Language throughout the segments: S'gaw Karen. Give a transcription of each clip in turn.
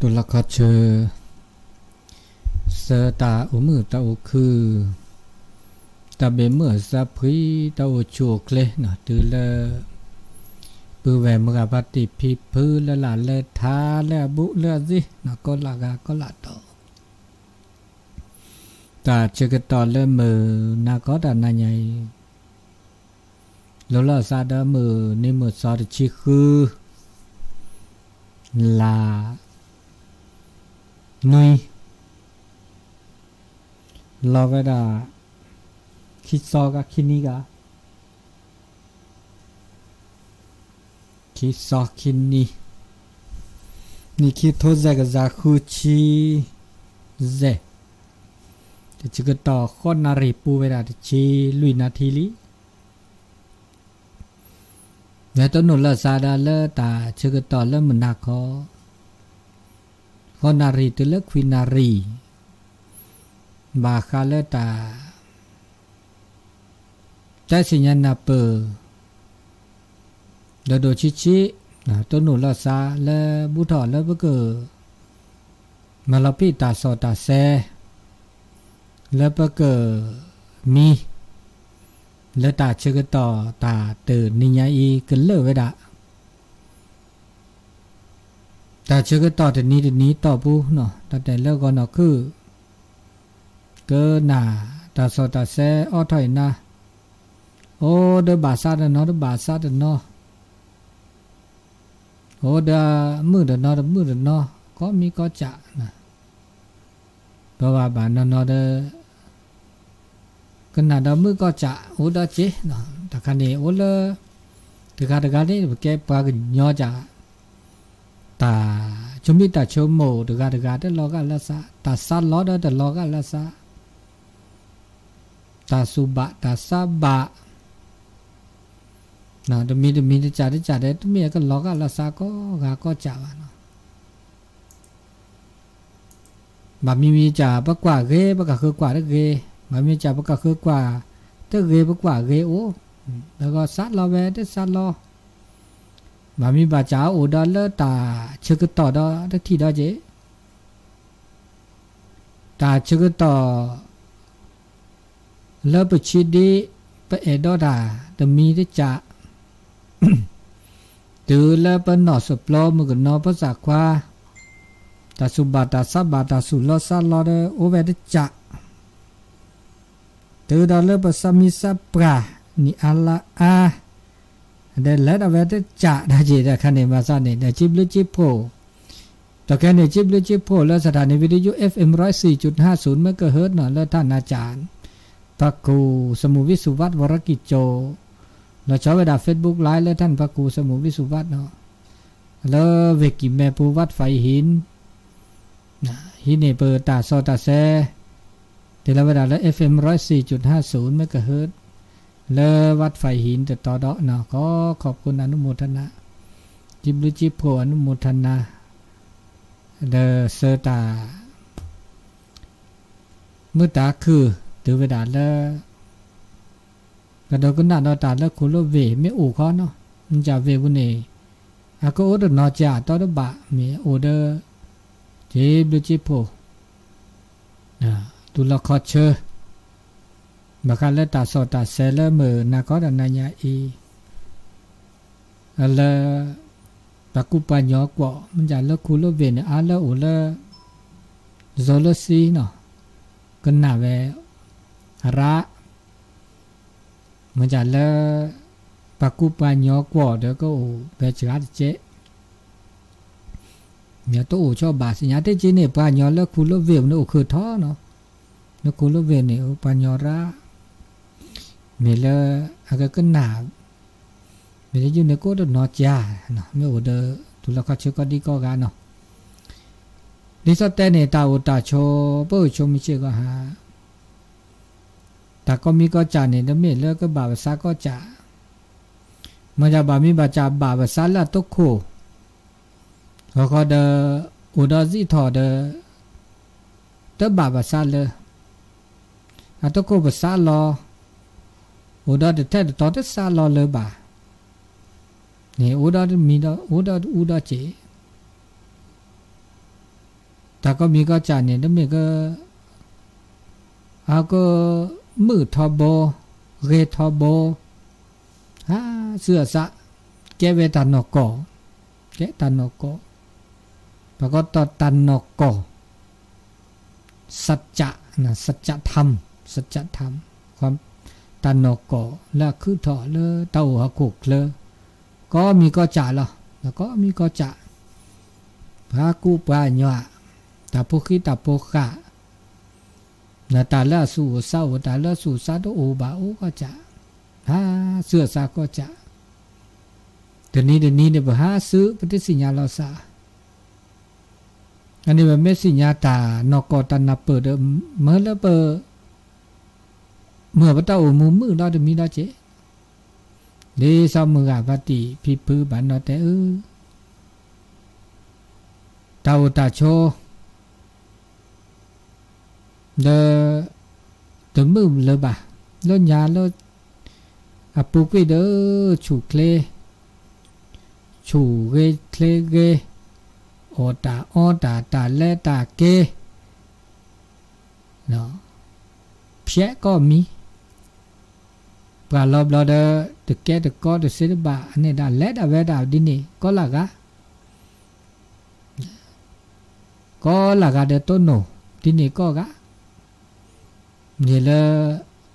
တူၢ်လီၢ်ခီဆၢ ဆၢတၢ်အိၣ်မုာ်တၢ်အိၣ်ခုၣ်, တၢ်ဘၣ်မုာ်အသးဖှံ, တၢ်အိၣ်ဆူၣ်အိၣ်ချ့, တုၤလၢ ပုၢ်ဝဲၢ်မုၢ်ဂၤဖါတံၢ်ဖံဖုလၢလၢ်လၢထါလၢအဘူးလၢအသ့, ကိးလၢ်ဂၤကိးလၢ်တီၤ, တၢ်ဆၢကတီၢ်လၢမုၢ်နၤခီတၢ်နၤညါအံၤ လီၤလီၤသးဒီးမုၢ်နံၤမုၢ်သီတဆံဃု လါ နွံ, လီၤဝဲဒၣ် ခံသီဂၤခံနံၤဂၤ ခံသီခံနံၤ, နံၣ်ခံထိစဲးကစၢ်ဃုဆံယဲၢ်, တဆၢကတီၢ်ဃိးနၣ်ရံၣ်ပူၤဝဲဒၣ်တဆံလွံၢ်နၣ်ထံလံ. ယတနုာ်လီၤသးဒီးလၢတၢ်ဆၢကတီၢ်လၢမုၢ်နၤခီ ဃိးနၣ်ရံၣ်တုၤလၢခွံနၣ်ရံၣ်, ဘၣ်ဃးလၢတၢ် တဲသ့ၣ်ညါနၢ်ပၢၢ် ဒီးဒိၣ်ဆံးဆံး, တနုာ်လီၤသးလၢဘူးထီၣ်လၢပက မၤလီၤဖံးတၢ်စီၣ်တၢ်ဆဲး လၢပကမံ လၢတၢ်ဆၢကတီၢ်တၢ်တနံၤညါအံၤကလၢာ်ဝဲဒၣ် တၢ်ဆၢကတီၢ်တနံၤတနံၤတီၢ်ပူၤနီၤ, တၢ်တဲလၢဂီၤနီၢ်ခုၣ် ကနၣ်တၢ်စီၣ်တၢ်ဆဲးအိးထီၣ်အံၤနၤ, အိၣ်ဒီးဘၣ်ဆါတနီၤ တဘၣ်ဆါတနီၤ, အိၣ်ဒီးမုာ်တနီၤ တမုာ်တနီၤ, ကိးမံၤကိးစး, ပဘၣ်ဘၣ်နီၢ်နီၢ်ဒီး ကနၣ်ဒီးမုာ်ကိးစး အိၣ်ဒီးစ့, တၢ်ခါန့ၣ်အိၣ်လၢ တဂၤတဂၤန့ၣ် ပကဲပှၤကညီစ့ၢ်, တၢ်ဆိမိၣ်တၢ်ဆိကမိၣ်တဂၤတဂၤတလီၤဂာ်လၢသး, တၢ်သးလီဒီးတလီၤဂာ်လၢသး, တၢ်သူၣ်ဘၣ်တၢ်သးဘၣ် တမံၤတမံၤတစးတစးဒီး တမ့ၢ်အကလီၤဂာ်လၢသးကိးဂၤကိးစးဘၣ်နီၤ. ဘၣ်မံၤမံၤစ့ၢ် ပကွၢ်ဂ့ၤ ပကဃုကွၢ်တဂ့ၤ, ဘၣ်မံၤစ့ၢ် ပကဃုကွၢ်တဂ့ၤ ပကွၢ်ဂ့ၤအိၣ်, ဒီးကသးလီဝဲတသးလီ, ဘၣ်မံၤဘၣ်စးအိၣ်ဒီးလၢတၢ်ဆၢကတီၢ်ဒီးတထံၣ်ဒီးက့ၤ တၢ်ဆၢကတီၢ် လၢပဆံးဒ့ ပအဲၣ်ဒိးတၢ်တမံၤတစး, တုၤလၢပနီၢ်သပျီမုၣ်ကနီၤဖိသၣ်ခွါ, တၢ်သူၣ်ဘၣ်တၢ်သးဘၣ် တၢ်သူၣ်လီသးလီဒီးအိၣ်ဝဲတစး, တုၤဒီးလၢပသးမံသးပှၢ်နံၣ်အါလါအါ ဒီးလဲၤဒၣ်ဝဲတစးဒၣ်က့ၤ တၢ်ခါန့ၣ် ဘၣ်ဆၣ်န့ၣ် ဒီးစံးဘျုးစံးဖှိၣ် ဒီးခဲန့ၣ် စံးဘျုးစံးဖှိၣ်လၢ สถานีวิทยุ เอฟเอ็ม ร้อยสี่จุดห้าศูนย์ เมกะเฮิรตซ์ နီၤ လၢထးနၤစၢ် พระครูสมุทรวิสุวัฒน์ วรกิจโจ လီၤဆီဝဲဒၣ် Facebook Live လၢထးနၤ พระครูสมุทรวิสุวัฒน์ နီၤ လၢဝ့ၢ်ကံၢ်မဲပူၤ วัดไฟหิน ဟံးန့ၢ်ပတၢ်စီတၢ်ဆဲး တ့ၢ်လီၤဝဲဒၣ်လၢ เอฟเอ็ม ร้อยสี่จุดห้าศูนย์ เมกะเฮิรตซ์ လၢ วัดไฟหิน တတီၤဒီး နီၤ ขอขอบคุณ อนุโมทนา စံးဘျုးစံးဖှိၣ် อนุโมทนา ဒီးဆၢတၢ် မုာ်တၢ်ခုၣ်တုၤဝဲဒၣ်လၢ ကဒိကနၣ်ဒီးတၢ်လၢခိၣ်လၢဝ့ၢ် မ့ၢ်အိၣ်ခီနီၤ မ့ၢ်ကၢ်ဝ့ၢ်ပူၤန့ၣ် အကအိၣ်တနီၤကၢ်တီတဘၣ် မ့ၢ်အိၣ်ဒီး စံးဘျုးစံးဖှိၣ် တူၢ်လီၢ်ခီဆၢ ဘၣ်ဃးလၢတၢ်စီၣ်တၢ်ဆဲးလၢမုၢ်နၤခီတၢ်နၤညါအံၤ လၢ ပှၤကူပှၤညီကွီၢ် မ့ၢ်ကၢ်လၢခိၣ်လၢဝ့ၢ်န့ၣ် အါလၢအိၣ်လၢ စီၤလၢသံနီၤ ကနၣ်ဝဲ အရၣ် မ့ၢ်ကၢ်လၢ ပှၤကူပှၤညီကွီၢ်ဒီးကအိၣ်ဝဲစှၤတကဲး မ့ၢ်တအိၣ်ဆီဘၣ်သ့ၣ်ညါ တက့ၢ်န့ၣ် ပှၤညီလၢခိၣ်လၢဝ့ၢ်န့ၣ်အိၣ်ခုၣ်ထီနီၤ လၢခိၣ်လၢဝ့ၢ်န့ၣ် ပှၤညီရၣ် မ့ၢ်လၢ အကကနၣ် မ့ၢ်လၢယုၢ်န့ၣ်ကအိၣ်တနီၤကၢ် မ့ၢ်အိၣ်ဒီး တူၢ်လီၢ်ခီဆၢကိးဒံကိးဂၤနီၤ ဒ်သိးတဲန့ၣ် တၢ်အိၣ်တၢ်ဆိး ပအိၣ်ဆိးမုၢ်ဆ့ၣ်ဂီၢ်ဟါ တၢ်ကိးမံၤကိးစၢ်န့ၣ် တမ့ၢ်လၢကဘၣ်ပသးကိးစၢ် မ့ၢ်ယဘၣ်မံၤဘၣ်စၢ်ဘၣ်ပသးလၢအတခိၣ် ဂီၤခီဒီး အိၣ်ဒီးစံးထီၣ်ဒီး တဘၣ်ပသးလၢ အတခိၣ်ပသးလီၤ အိၣ်ဒီးတထဲတတီၤတသးလီၤလၢၤဘၣ် န့ၣ်အိၣ်ဒီးတမံၤဒီး အိၣ်ဒီးတအူဒီးစ့ၢ် တၢ်ကီမံၤကီၢ်စဲၣ်န့ၣ် တမ့ၢ်က အက မုာ်ထီဘိ, ဂ့ၤထီဘိ, ဟး စုအစး, ကဲဝဲတၢ်နီၢ်ကီၢ်, ကဲတၢ်နီၢ်ကီၢ်, ပှၤကီတီတၢ်နီၢ်ကီၢ်, สัจจะ, สัจธรรม, สัจธรรม, တၢ်နီၢ်ကီၢ်လၢအခုၣ်ထီၣ်လၢတၢ်အိၣ်ဟီၣ်ခိၣ်ချၢ, ကီမံၤကီၢ်စဲၣ်လီၤ, ကီမံၤကီၢ်စဲၣ်, ပှၤကူပှၤကညီ, တၢ်ဖိဃံတၢ်ဖိဃာ်, တၢ်လၢအဆူၣ်အိၣ်စါအိၣ် တၢ်လၢအဆူၣ်စါတအိၣ်ဘၣ်အိၣ်ကီၢ်စဲၣ်, ဟး စုအစးကီၢ်စဲၣ်, တနံၤတနံၤန့ၣ် ပဟးစု ပတသ့ၣ်ညါလီၤစၢ်, အန့ၣ်ပမ့ၢ်သ့ၣ်ညါတၢ်နီၢ်ကီၢ်တၢ်နၢ်ပၢၢ်ဒီး မၢလၢပ မုာ်ပတၢ်အိၣ်မူမုာ်ဒီတမံၤဒီးက့ၤ, ဒ်စီၤမုၢ်ဂၤဖါတံၢ်ဖံဖုဘၣ်နီၢ်တဲအၢ, တၢ်အိၣ်တၢ်ဆိး ဒီး တမုာ်လၢၤဘၣ်, လၢညါလၢ အပူၤကွံာ်ဒီး ဆူၣ်ချ့, ဆူၣ်ဂ့ၤချ့ဂ့ၤ, အီၣ်တၢ်အီတၢ် တၢ်လဲၤတၢ်က့ၤ ဖျဲးကီၢ်မံၤ, ပှၤလီၤဘျီဒီး တကဲတကီတသ့တဘၣ် အန့ၣ်ဒၣ်လဲၤဒၣ်ဝဲဒၣ်ဒ်န့ၣ် ကီလၢ်ဂၤ, ကီလၢ်ဂၤဒီးတိၢ်နီၣ် ဒ်န့ၣ်ကီၢ်ဂၤ, ယလၢ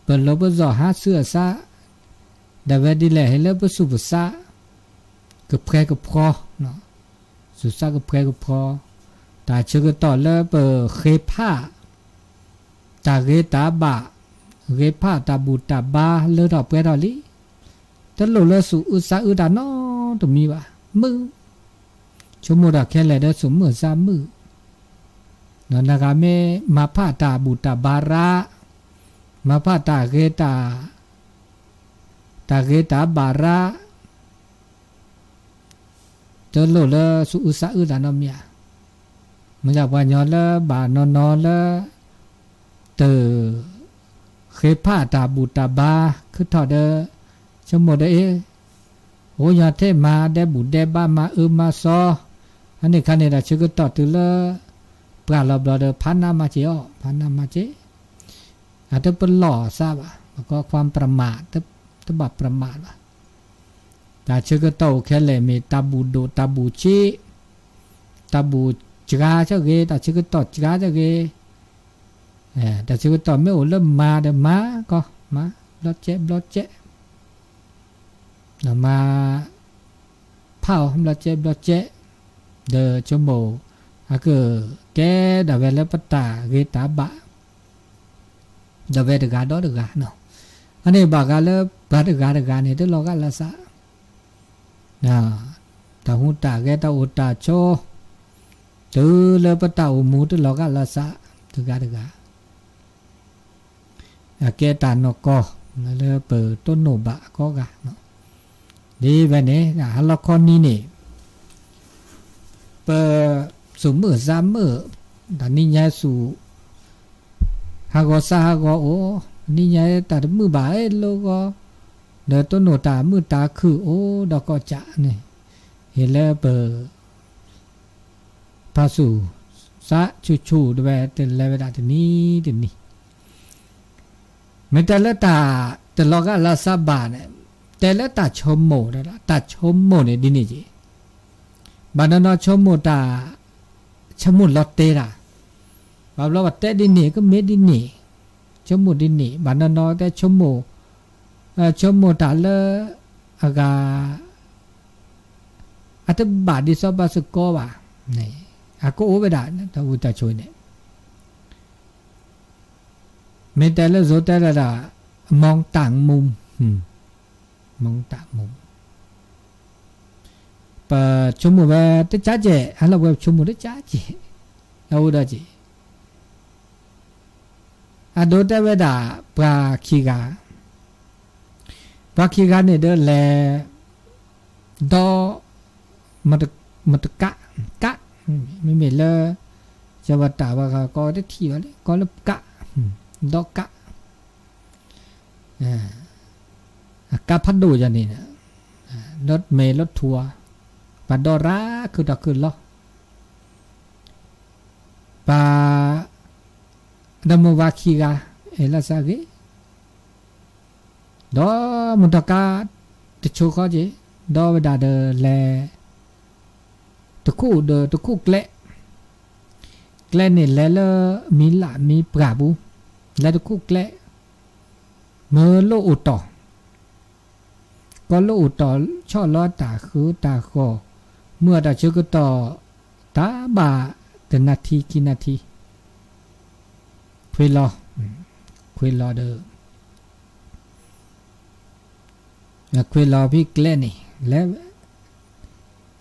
ပလိၤပစီၤဟးဆူအစး ဒၣ်ဝဲဒ်လဲၣ် ဟဲလၢပဆူၣ်ပစး ကဖှဲကဖှီ, ဆူၣ်စးကဖှဲကဖှီ, တၢ်ဆၢကတီၢ်လၢပဃ့ဖး တၢ်ဂ့ၤတၢ်ဘၣ်, ဂ့ၤဖးတၢ်ဘူၣ်တၢ်ဘါလၢထီၣ်ပှဲၤထီၣ်လံ, တလိၣ်လၢဆူၣ်အုးစးအုးတၢ်နီတမံၤဘၣ်, မုာ်, ဆိကမိၣ်တၢ်ခဲလၢာ်ဒီးဆူၣ်မုာ်စးမုာ်, နဂၤမ့ၢ်မၤဖးတၢ်ဘူၣ်တၢ်ဘါရၣ်, မၤဖးတၢ်ဂ့ၤတၢ် တၢ်ဂ့ၤတၢ်ဘၣ်ရၣ် တလိၣ်လၢဆူၣ်အုးစးအုးတၢ်နီတမံၤဧါ, မ့ၢ်ဒၣ်ပှၤကညီလၢဘၣ်နီၢ်နီၢ်လၢ တ ဃ့ဖးတၢ်ဘူၣ်တၢ်ဘါ ခုထီၣ်ဒီး ဆိကမိၣ်ဒီးအ့ၣ် အိၣ်ညီထဲမၤဒဲဘူၣ်ဒဲဘါ မၤအၢမၤစီ, အန့ၣ်ခါန့ၣ်ဒီးဆၢကတီၢ်တုၤလၢ ပှၤလီၤဘျီဒီး ဖးနးမၤစ့ၢ်အီၤ ဖးနးမၤစ့ၢ်, အတပလီၢ်စးဘၣ် ပကီ ความประมาท တဘၣ် ประมาท ဘၣ်, တၢ်ဆၢကတီၢ်အိၣ်ခဲလၢာ်မ့ၢ် တၢ်ဘူၣ်ဒိၣ်တၢ်ဘူၣ်ဆံး, တၢ်ဘူၣ်စှၤဆၢဂ့ၤ တၢ်ဆၢကတီၢ်စှၤဆၢဂ့ၤ, တၢ်ဆၢကတီၢ်မ့ၢ်အိၣ်လၢမၤဒီးမၤကီ မၤဘျီကဲဘျီကဲ မၤ ဖးအီၤဘျီကဲဘျီကဲ, ဒီးဆိကမိၣ် အကကဲဒၣ်ဝဲလၢပတၢ်ဂ့ၤတၢ်ဘၣ် ဒၣ်ဝဲတဂၤဒီးတဂၤနီၤ, အန့ၣ်ဘၣ်ဃးလၢပှၤတဂၤတဂၤန့ၣ် တလီၤဂာ်လၢစး, တၢ်ဟူးတၢ်ဂဲၤ တၢ်အိၣ်တၢ်ဆိး, တုၤလၢပတၢ်အိၣ်မူတလီၤဂာ်လၢစး တဂၤတဂၤ အကဲတၢ်နီၢ်ကီၢ် လၢပတိၢ်နီၣ်ဘၣ်အကီဂၤ, ဒ်ဝဲန့ၣ် ဟါလီၤခီနံၤန့ၣ် ပ ဆူၣ်မုာ်စးမုာ်, တနံၤညါဆူၣ် ဟးဂီၤစးဟးဂီၤအိၣ်, နံၤညါတၢ်တမုာ်ဘၣ်အလီၢ်ဂီၤ, ဒီးတိၢ်နီၣ်တၢ်မုာ်တၢ်ခုၣ်အိၣ်ဒီးကီၢ်ကးန့ၣ်, ဟ့ၣ်လၢပ ဖးဆူၣ်စးဆူၣ်ဆူၣ်တဝဲ တလဲၤဝဲဒၣ်တနံၤတနံၤ, မ့ၢ်တဲလၢတၢ်တလီၤဂာ်လၢစးဘၣ်န့ၣ်, တဲလၢတၢ်ဆိကမိၣ်, တၢ်ဆိကမိၣ်န့ၣ်ဒ်န့ၣ်က့ၤ, ဘၣ်နီၢ်နီၢ်ဆိကမိၣ်တၢ်, ဆိကမိၣ်လီၤတဲာ်တၢ်, ဘၣ်ဘျီဘၣ်တဲဒ်န့ၣ် ကမ့ၢ်ဒ်န့ၣ်, ဆိကမိၣ်ဒ်န့ၣ် ဘၣ်နီၢ်နီၢ်တဲဆိကမိၣ်, ဆိကမိၣ်တၢ်လၢ အဂၤ အတဘၣ်ဒ်သိးဘၣ်စ့ၢ်ကီးဘၣ်, အကအိၣ်ဝဲဒၣ် တၢ်ဝံတၢ်ဆိန့ၣ်, မ့ၢ်တဲလၢ စိၤတဲလၢဒၣ် မီတၢ်မူ, မီတၢ်မူ, ပဆိကမိၣ်ဝဲတကးကဲၣ် ဟါလၢပှဲၤပဆိကမိၣ်တကးကဲၣ်, အအိၣ်ဒီးက့ၤ အဒိတဲဝဲဒၣ် ပှၤခံဂၤ, ပှၤခံဂၤန့ၣ်ဒီးလဲၤ ဒီး မတကး, ကး, မ့မ့ၢ်လၢ ကဝတၢ်ဝဲကီတထံၣ်ဘၣ်လၢ ကီလၢကး, ဒီးကး, အကးဖးဒိၣ်ယၤန့ၣ်, လၢမဲာ်လၢထူဧါ, ပှၤဒီရၣ်ခုၣ်ထီၣ်ခုၣ်လီၤ ပ ပှၤ ဒီးမိၢ်ဝၤခံဂၤ အဲၣ်လီၤစၢ်ဂ့ၤ, ဒီးမိၢ်တကါတဆိဃီက့ၤ, ဒီးဝဲဒၣ်ဒီးလဲၤ တခိၣ်ဒီးတခိၣ်ကျဲ, ကျဲန့ၣ်လဲၤလၢမံၤလၣ်မံၤပှၢ်ပူၤ, လဲၤတခိၣ်ကျဲ, မၢလိၣ်အိၣ်တီၢ် ကီၢ်လိၣ်အိၣ်တီၢ် ဆီၣ်လီၤတၢ်ဃုတၢ်ဃီၣ်, မုၢ်အတၢ်ဆၢကတီၢ် တၢ်ဘၣ်တနၣ်ထံခံနၣ်ထံ, ခွ့လီၤ, ခွ့လီၤဒီး ခွ့လီၤဖဲကျဲန့ၣ် လဲၤ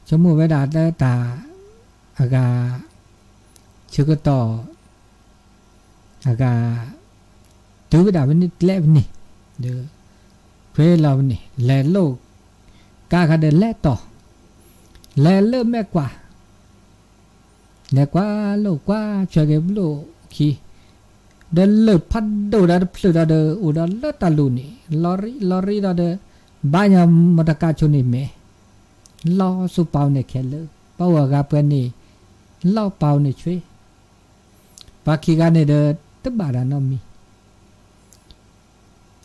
ဆိကမိၣ်ဝဲဒၣ်လၢတၢ် အဂၤ ဆၢကတီၢ် အဂၤ တုၤဝဲဒၣ်ဖဲန့ၣ်ကျဲဖဲန့ၣ်, ဒီး ခွ့လီၤဖဲန့ၣ် လဲၤလိၣ် ကါခါဒီးလဲၤတီၢ်, လဲၤလၢမဲာ်ကွၢ် လဲၤကွၢ်လိာ်ကွၢ်ဆွဲက့ၤဘျိၣ်ခံ, ဒီးလၢၢ်ဖးဒိၣ်ဒီးတဖျၢၣ်ဒီးဒီး အိၣ်ဒီးလၢတၢ်လူၢ်န့ၣ် လီၤရံလီၤရံဒီးဒီး ဘၣ်ညါမတကါဆိန့ၣ်မဲာ် လီၤဆူပာ်ဝဲန့ၣ်ခဲလၢာ်, ပှၤအိၣ်အဂၤပှဲၤန့ၣ် လီၤပာ်ဝဲန့ၣ်ဆွ့, ပှၤခံဂၤန့ၣ်ဒီး တဘၣ်တၢ်နီတမံၤ,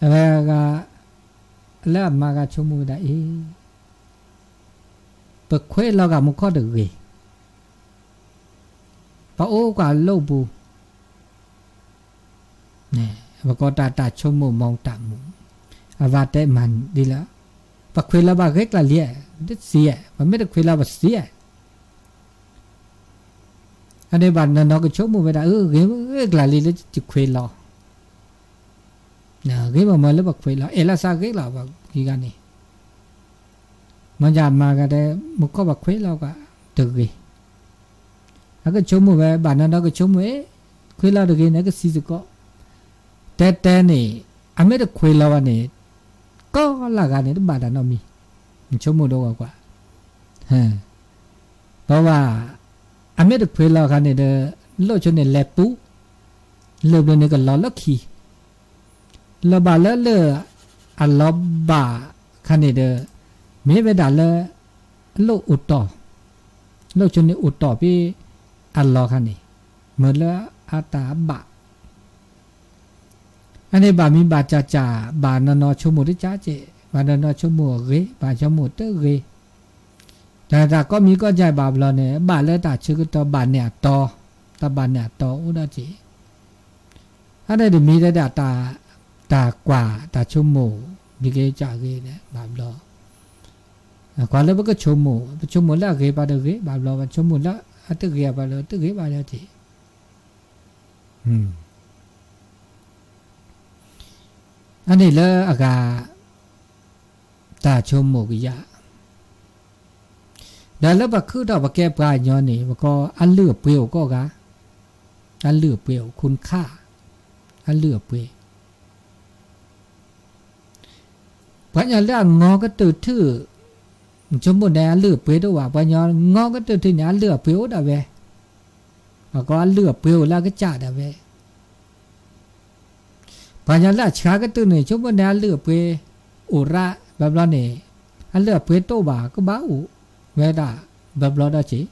အဝဲဂၤ လၢအမါဂၤဆိကမိၣ်ဝဲဒၣ်အံၤ ပခွ့လီၤဂာ်မူခီၣ်တဂ့ၤ, ပအိၣ်ကွၢ်လိၣ်ပူၤ, ပကိးတၢ်တၢ်ဆိကမိၣ်မီတၢ်မူ, အဝၤတဲမၤဒ်လၢ ပခွ့လီၤဘၣ်ဂ့ၤကျါလံ, တစံး, ပမ့ၢ်တခွ့လီၤပစံး, အန့ၣ်ဘၣ်နီၢ်နီၢ်ကဆိကမိၣ်ဝဲဒၣ် အၢ ဂ့ၤဂ့ၤကျါလံလၢယခွ့လီၤ, ဂ့ၤမးမးလၢပခွ့လီၤ အဲၣ်လီၤစၢ်ဂ့ၤလီၤ ပှၤခံဂၤန့ၣ်, မ့ၢ်ယမါဂၤတဲ မူခီၣ်ပခွ့လီၤကွၢ်တဂ့ၤ, အကဆိကမိၣ်ဝဲ ဘၣ်နီၢ်နီၢ်ကဆိကမိၣ်အံၤ, ခွ့လီၤတဂ့ၤန့ၣ် ကစံးစ့ၢ်ကီး, တဲတဲန့ၣ် အမ့ၢ်တခွ့လီၤဘၣ်န့ၣ် ကီလၢဂၤန့ၣ် တဘၣ်တၢ်နီတမံၤ, ဆိကမိၣ်ဒီးကွၢ်ကွၢ် ဘၣ်ဝဲ အမ့ၢ်တခွ့လီၤခါန့ၣ်ဒီး လိၣ်ဆိန့ၣ်လဲၤပူၤ, လၢၢ်ဘျီန့ၣ်ကလီၤလၢခံ, လီၤဘၣ်လၢလၢၢ်အလီၤဘၣ်ခါန့ၣ်ဒီး မ့ၢ်ဝဲဒၣ်လၢ လိၣ်အိၣ်တီၢ်, လိၣ်ဆိန့ၣ်အိၣ်တီၢ်ဖဲအလီၤခါန့ၣ်, မၢလၢအတၢ်ဘၣ် အန့ၣ်ဘၣ်မံဘၣ်ကၢ်ကၢ်, ဘၣ်နီၢ်နီၢ်ဆိကမိၣ်တကၢ်ကဲး, ဘၣ်နီၢ်နီၢ်ဆိကမိၣ်အဂ့ၤ, ဘၣ်ဆိကမိၣ်တဂ့ၤ, တၢ်တၢ်ကိးမံၤကိးကၢ်ဘၣ်ဘျီန့ၣ် ဘၣ်လၢတၢ်ဆၢကတီၢ်ဘၣ်န့ၢ်အတီ, တၢ်ဘၣ်န့ၢ်အတီအိၣ်ဒီးက့ၤ, အန့ၣ်တမံၤဒၣ်တၢ်, တၢ်ကွၢ်တၢ်ဆိကမိၣ်, မံဂ့ၤကၢ်ဂ့ၤန့ၣ် ဘၣ်ဘျီ ကွၢ်လၢပကဆိကမိၣ်, ပဆိကမိၣ်လၢအဂ့ၤပှၤတဂ့ၤဘၣ်ဘျီ, ပဆိကမိၣ်လၢအတဂ့ၤပှၤလၢတဂ့ၤဘၣ်လၢက့ၤ, အန့ၣ်လၢအဂၤ တၢ်ဆိကမိၣ်ကယၢ်, ဒီးလၢပခုထီၣ်ပကဲပှၤကညီန့ၣ် ပကိးအလုၢ်အပှ့ၤအိၣ်ကိးဂၤ, အလုၢ်အပှ့ၤအိၣ် คุณค่า, အလုၢ်အပှ့ၤ ပှၤကညီလၢအငီကတၢၢ်ထူၣ်, ဆိကမိၣ်န့ၣ် အလုၢ်အပှ့ၤတအိၣ်ဘၣ်, ပှၤကညီငီကတၢၢ်ထူၣ်န့ၣ် အလုၢ်အပှ့ၤအိၣ်ဒၣ်ဝဲ, ပှၤကိးအလုၢ်အပှ့ၤအိၣ်လၢအကစၢ်ဒၣ်ဝဲ, ပှၤကညီလၢအဆှါကတၢၢ်န့ၣ် ဆိကမိၣ်န့ၣ် အလုၢ်အပှ့ၤအိၣ်ရၣ်, ဘျီဘျီန့ၣ် အလုၢ်အပှ့ၤတအိၣ်ဘၣ် ကဘၣ်အိၣ်ဝဲဒၣ် ဘျီဘျီဒီးက့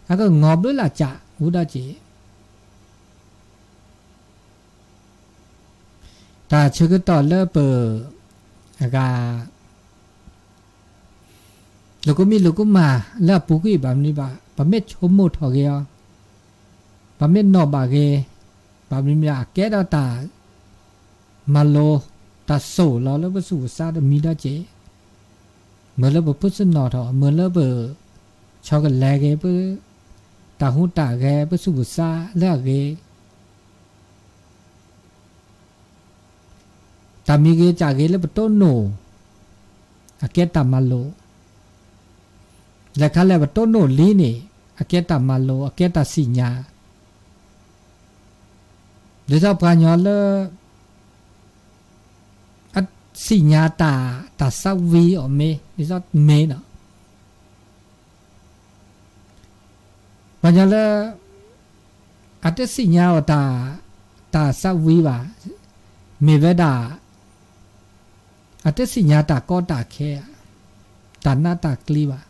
ၤ, အကငီဘျုးလၢ်ကၢ်ဝဲဒီးက့ၤ တၢ်ဆၢကတီၢ်လၢပ အဂၤ လိာ်ကမံလိာ်ကမၣ်လၢအပူၤကွံာ်ဘၣ်မနုၤဘၣ်, ပမ့ၢ်ဆိကမိၣ်ထီၣ်ဂ့ၤအီၤ, ပမ့ၢ်နီၣ်ဘၣ်ဂ့ၤ, ဘၣ်မနုၤမ့ၢ်အကဲထီၣ်တၢ်မၤလိ, တၢ်စိာ်လီၤလၢပဆူၣ်ပဆါတမံၤဒီးက့ၤ, မၢလၢပဖုစနီၣ်ထီၣ်, မၢလၢပ ဆီကလဲၤဂ့ၤ, ပ တၢ်ဟူးတၢ်ဂဲၤ, ပဆူၣ်ပဆါလၢအဂ့ၤ တၢ်မံၤဂ့ၤကၢ်ဂ့ၤလၢပတိၢ်နီၣ်, အကဲတၢ်မၤလိာ်, လဲၤခါလဲၣ်ပတိၢ်နီၣ်လံန့ၣ်, အကဲတၢ်မၤလိာ်, အကဲတၢ်သ့ၣ်ညါ, ဒ်သိးပှၤကညီလၢ အသ့ၣ်ညါတၢ်, တၢ်သးဝံၤအီၤမ့ၢ်, ဒ်သိးမ့ၢ်နီၤ ပှၤကညီလၢ အတသ့ၣ်ညါအီၤတၢ်, တၢ်သးဝံၤဘၣ်, မ့ၢ်ဝဲဒၣ် အတသ့ၣ်ညါတၢ်ကီတၢ်ခဲ, တၢ်နးတၢ်ကျံၤဘၣ်.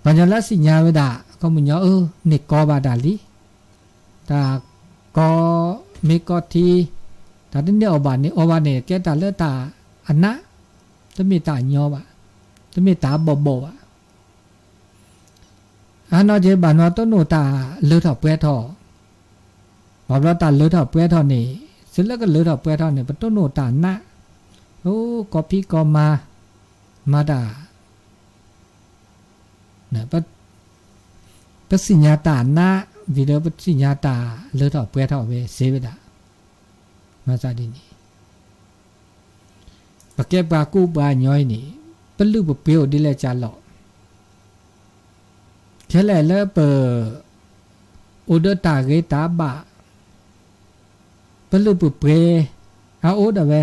ပှၤကညီလၢအသ့ၣ်ညါဝဲဒၣ် ခီပညီအၢ န့ၢ်ကီဘၣ်တၢ်လံ, တၢ်ကီမ့ၢ်ကီထံ, တၢ်တန့ၢ်အီၣ်ဘၣ်န့ၣ် အီၣ်ဘၣ်န့ၣ် ကဲတၢ်လၢတၢ်အနး, တမ့ၢ်တၢ်ညီဘၣ်, တမ့ၢ်တၢ်ဘီၣ်ဘီၣ်ဘၣ်. အနီၢ်က့ဘၣ်နီၢ်တိၢ်နီၣ်တၢ်လၢထီၣ်ပှဲၤထီၣ်, ဘၣ်ဘျီတၢ်လၢထီၣ်ပှဲၤထီၣ်န့ၣ် သုလၢကလၢထီၣ်ပှဲၤထီၣ်န့ၣ် ပတိၢ်နီၣ်တၢ်နး, အိၣ်ကီဖံးကီမၤ, မၤတၢ် ပသ့ၣ်ညါတၢ်နး ဝံၤဒီးပသ့ၣ်ညါတၢ်လၢထီၣ်ပှဲၤထီၣ်ဝဲစ့ဝဲဒၣ်, မၤသးဒ်န့ၣ်, ပကဲပှၤကူပှၤကညီအံၤန့ၣ် ပလုၢ်ပပှ့ၤအိၣ်ဒ်လဲၣ်ကၢ်လီၤ, ခဲလၢာ်လၢပ အိၣ်ဒီးတၢ်ဂ့ၤတၢ်ဘၣ်, ပလုၢ်ပပှ့ၤအအိၣ်ဒၣ်ဝဲ,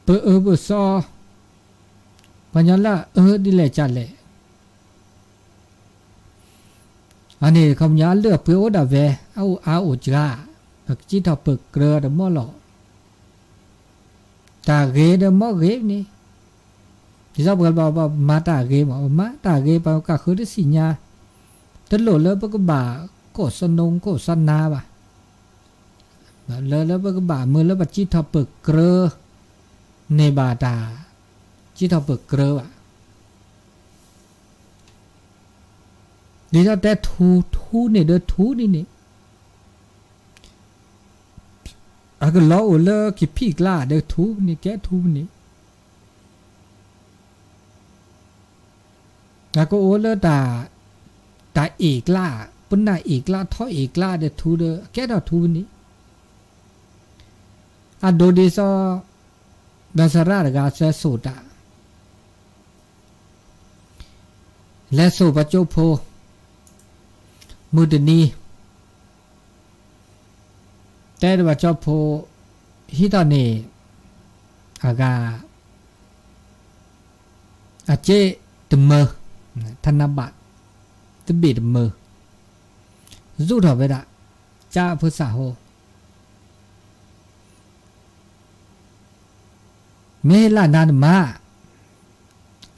ပအၢပသီ, ပှၤကညီလၢအအၢဒ်လဲၣ်ကၢ်လဲၣ်, အန့ၣ်ခီပညီအလုၢ်အပှ့ၤအိၣ်ဒၣ်ဝဲ, အအိၣ်အါအိၣ်စှၤ, ပကစံးထီၣ်ပၢၢ်ကြၢးဒီးမီၢ်လီၤ. တၢ်ဂ့ၤဒီးမီၢ်ဂ့ၤန့ၣ်, ဒ်သိးပှၤဘၣ်ပမၤတၢ်ဂ့ၤမး ပမၤတၢ်ဂ့ၤ ပကဃုတသ့ၣ်ညါ, တလိၣ်လၢပကဘၣ်ကိးစနိကိးစနါဘၣ်, လၢလၢပကဘၣ်မုာ်လၢပစံးထီၣ်ပၢၢ်ကြၢး, န့ၢ်ဘၣ်တၢ် စံးထီၣ်ပၢၢ်ကြၢးဘၣ်. ဒ်သိးတဲထူ ထူန့ၣ်ဒီးထူန့ၣ်န့ၣ်, အကလီၤအိၣ်လၢကဖံးကျါဒီးထူန့ၣ် ကဲထူန့ၣ်, အကအိၣ်လၢ တၢ်အ့ၣ်ကျါ, ပနၢ်အ့ၣ်ကျါ ထီအ့ၣ်ကျါဒီးထူဒီး အကဲထီၣ်ထူန့ၣ်, အဒိဒ်သိး ဒီးသရၣ်တဂၤသၢစိာ်တၢ် လဲၤစိာ်ပှၤကၠိဖိ, မုၢ်တနံၤ တဲဒီးပှၤကၠိဖိ, ဟံးထီၣ်န့ၢ် အဂၤ အစ့တမၢ, ထနဘၣ် တဘ့ၣ်တမၢ, ယူၢ်ထီၣ်ဝဲဒၣ် ကၠါအဖုသၣ်ဟိ မ့ၢ်ဟ့ၣ်လၢနၤနမၤ,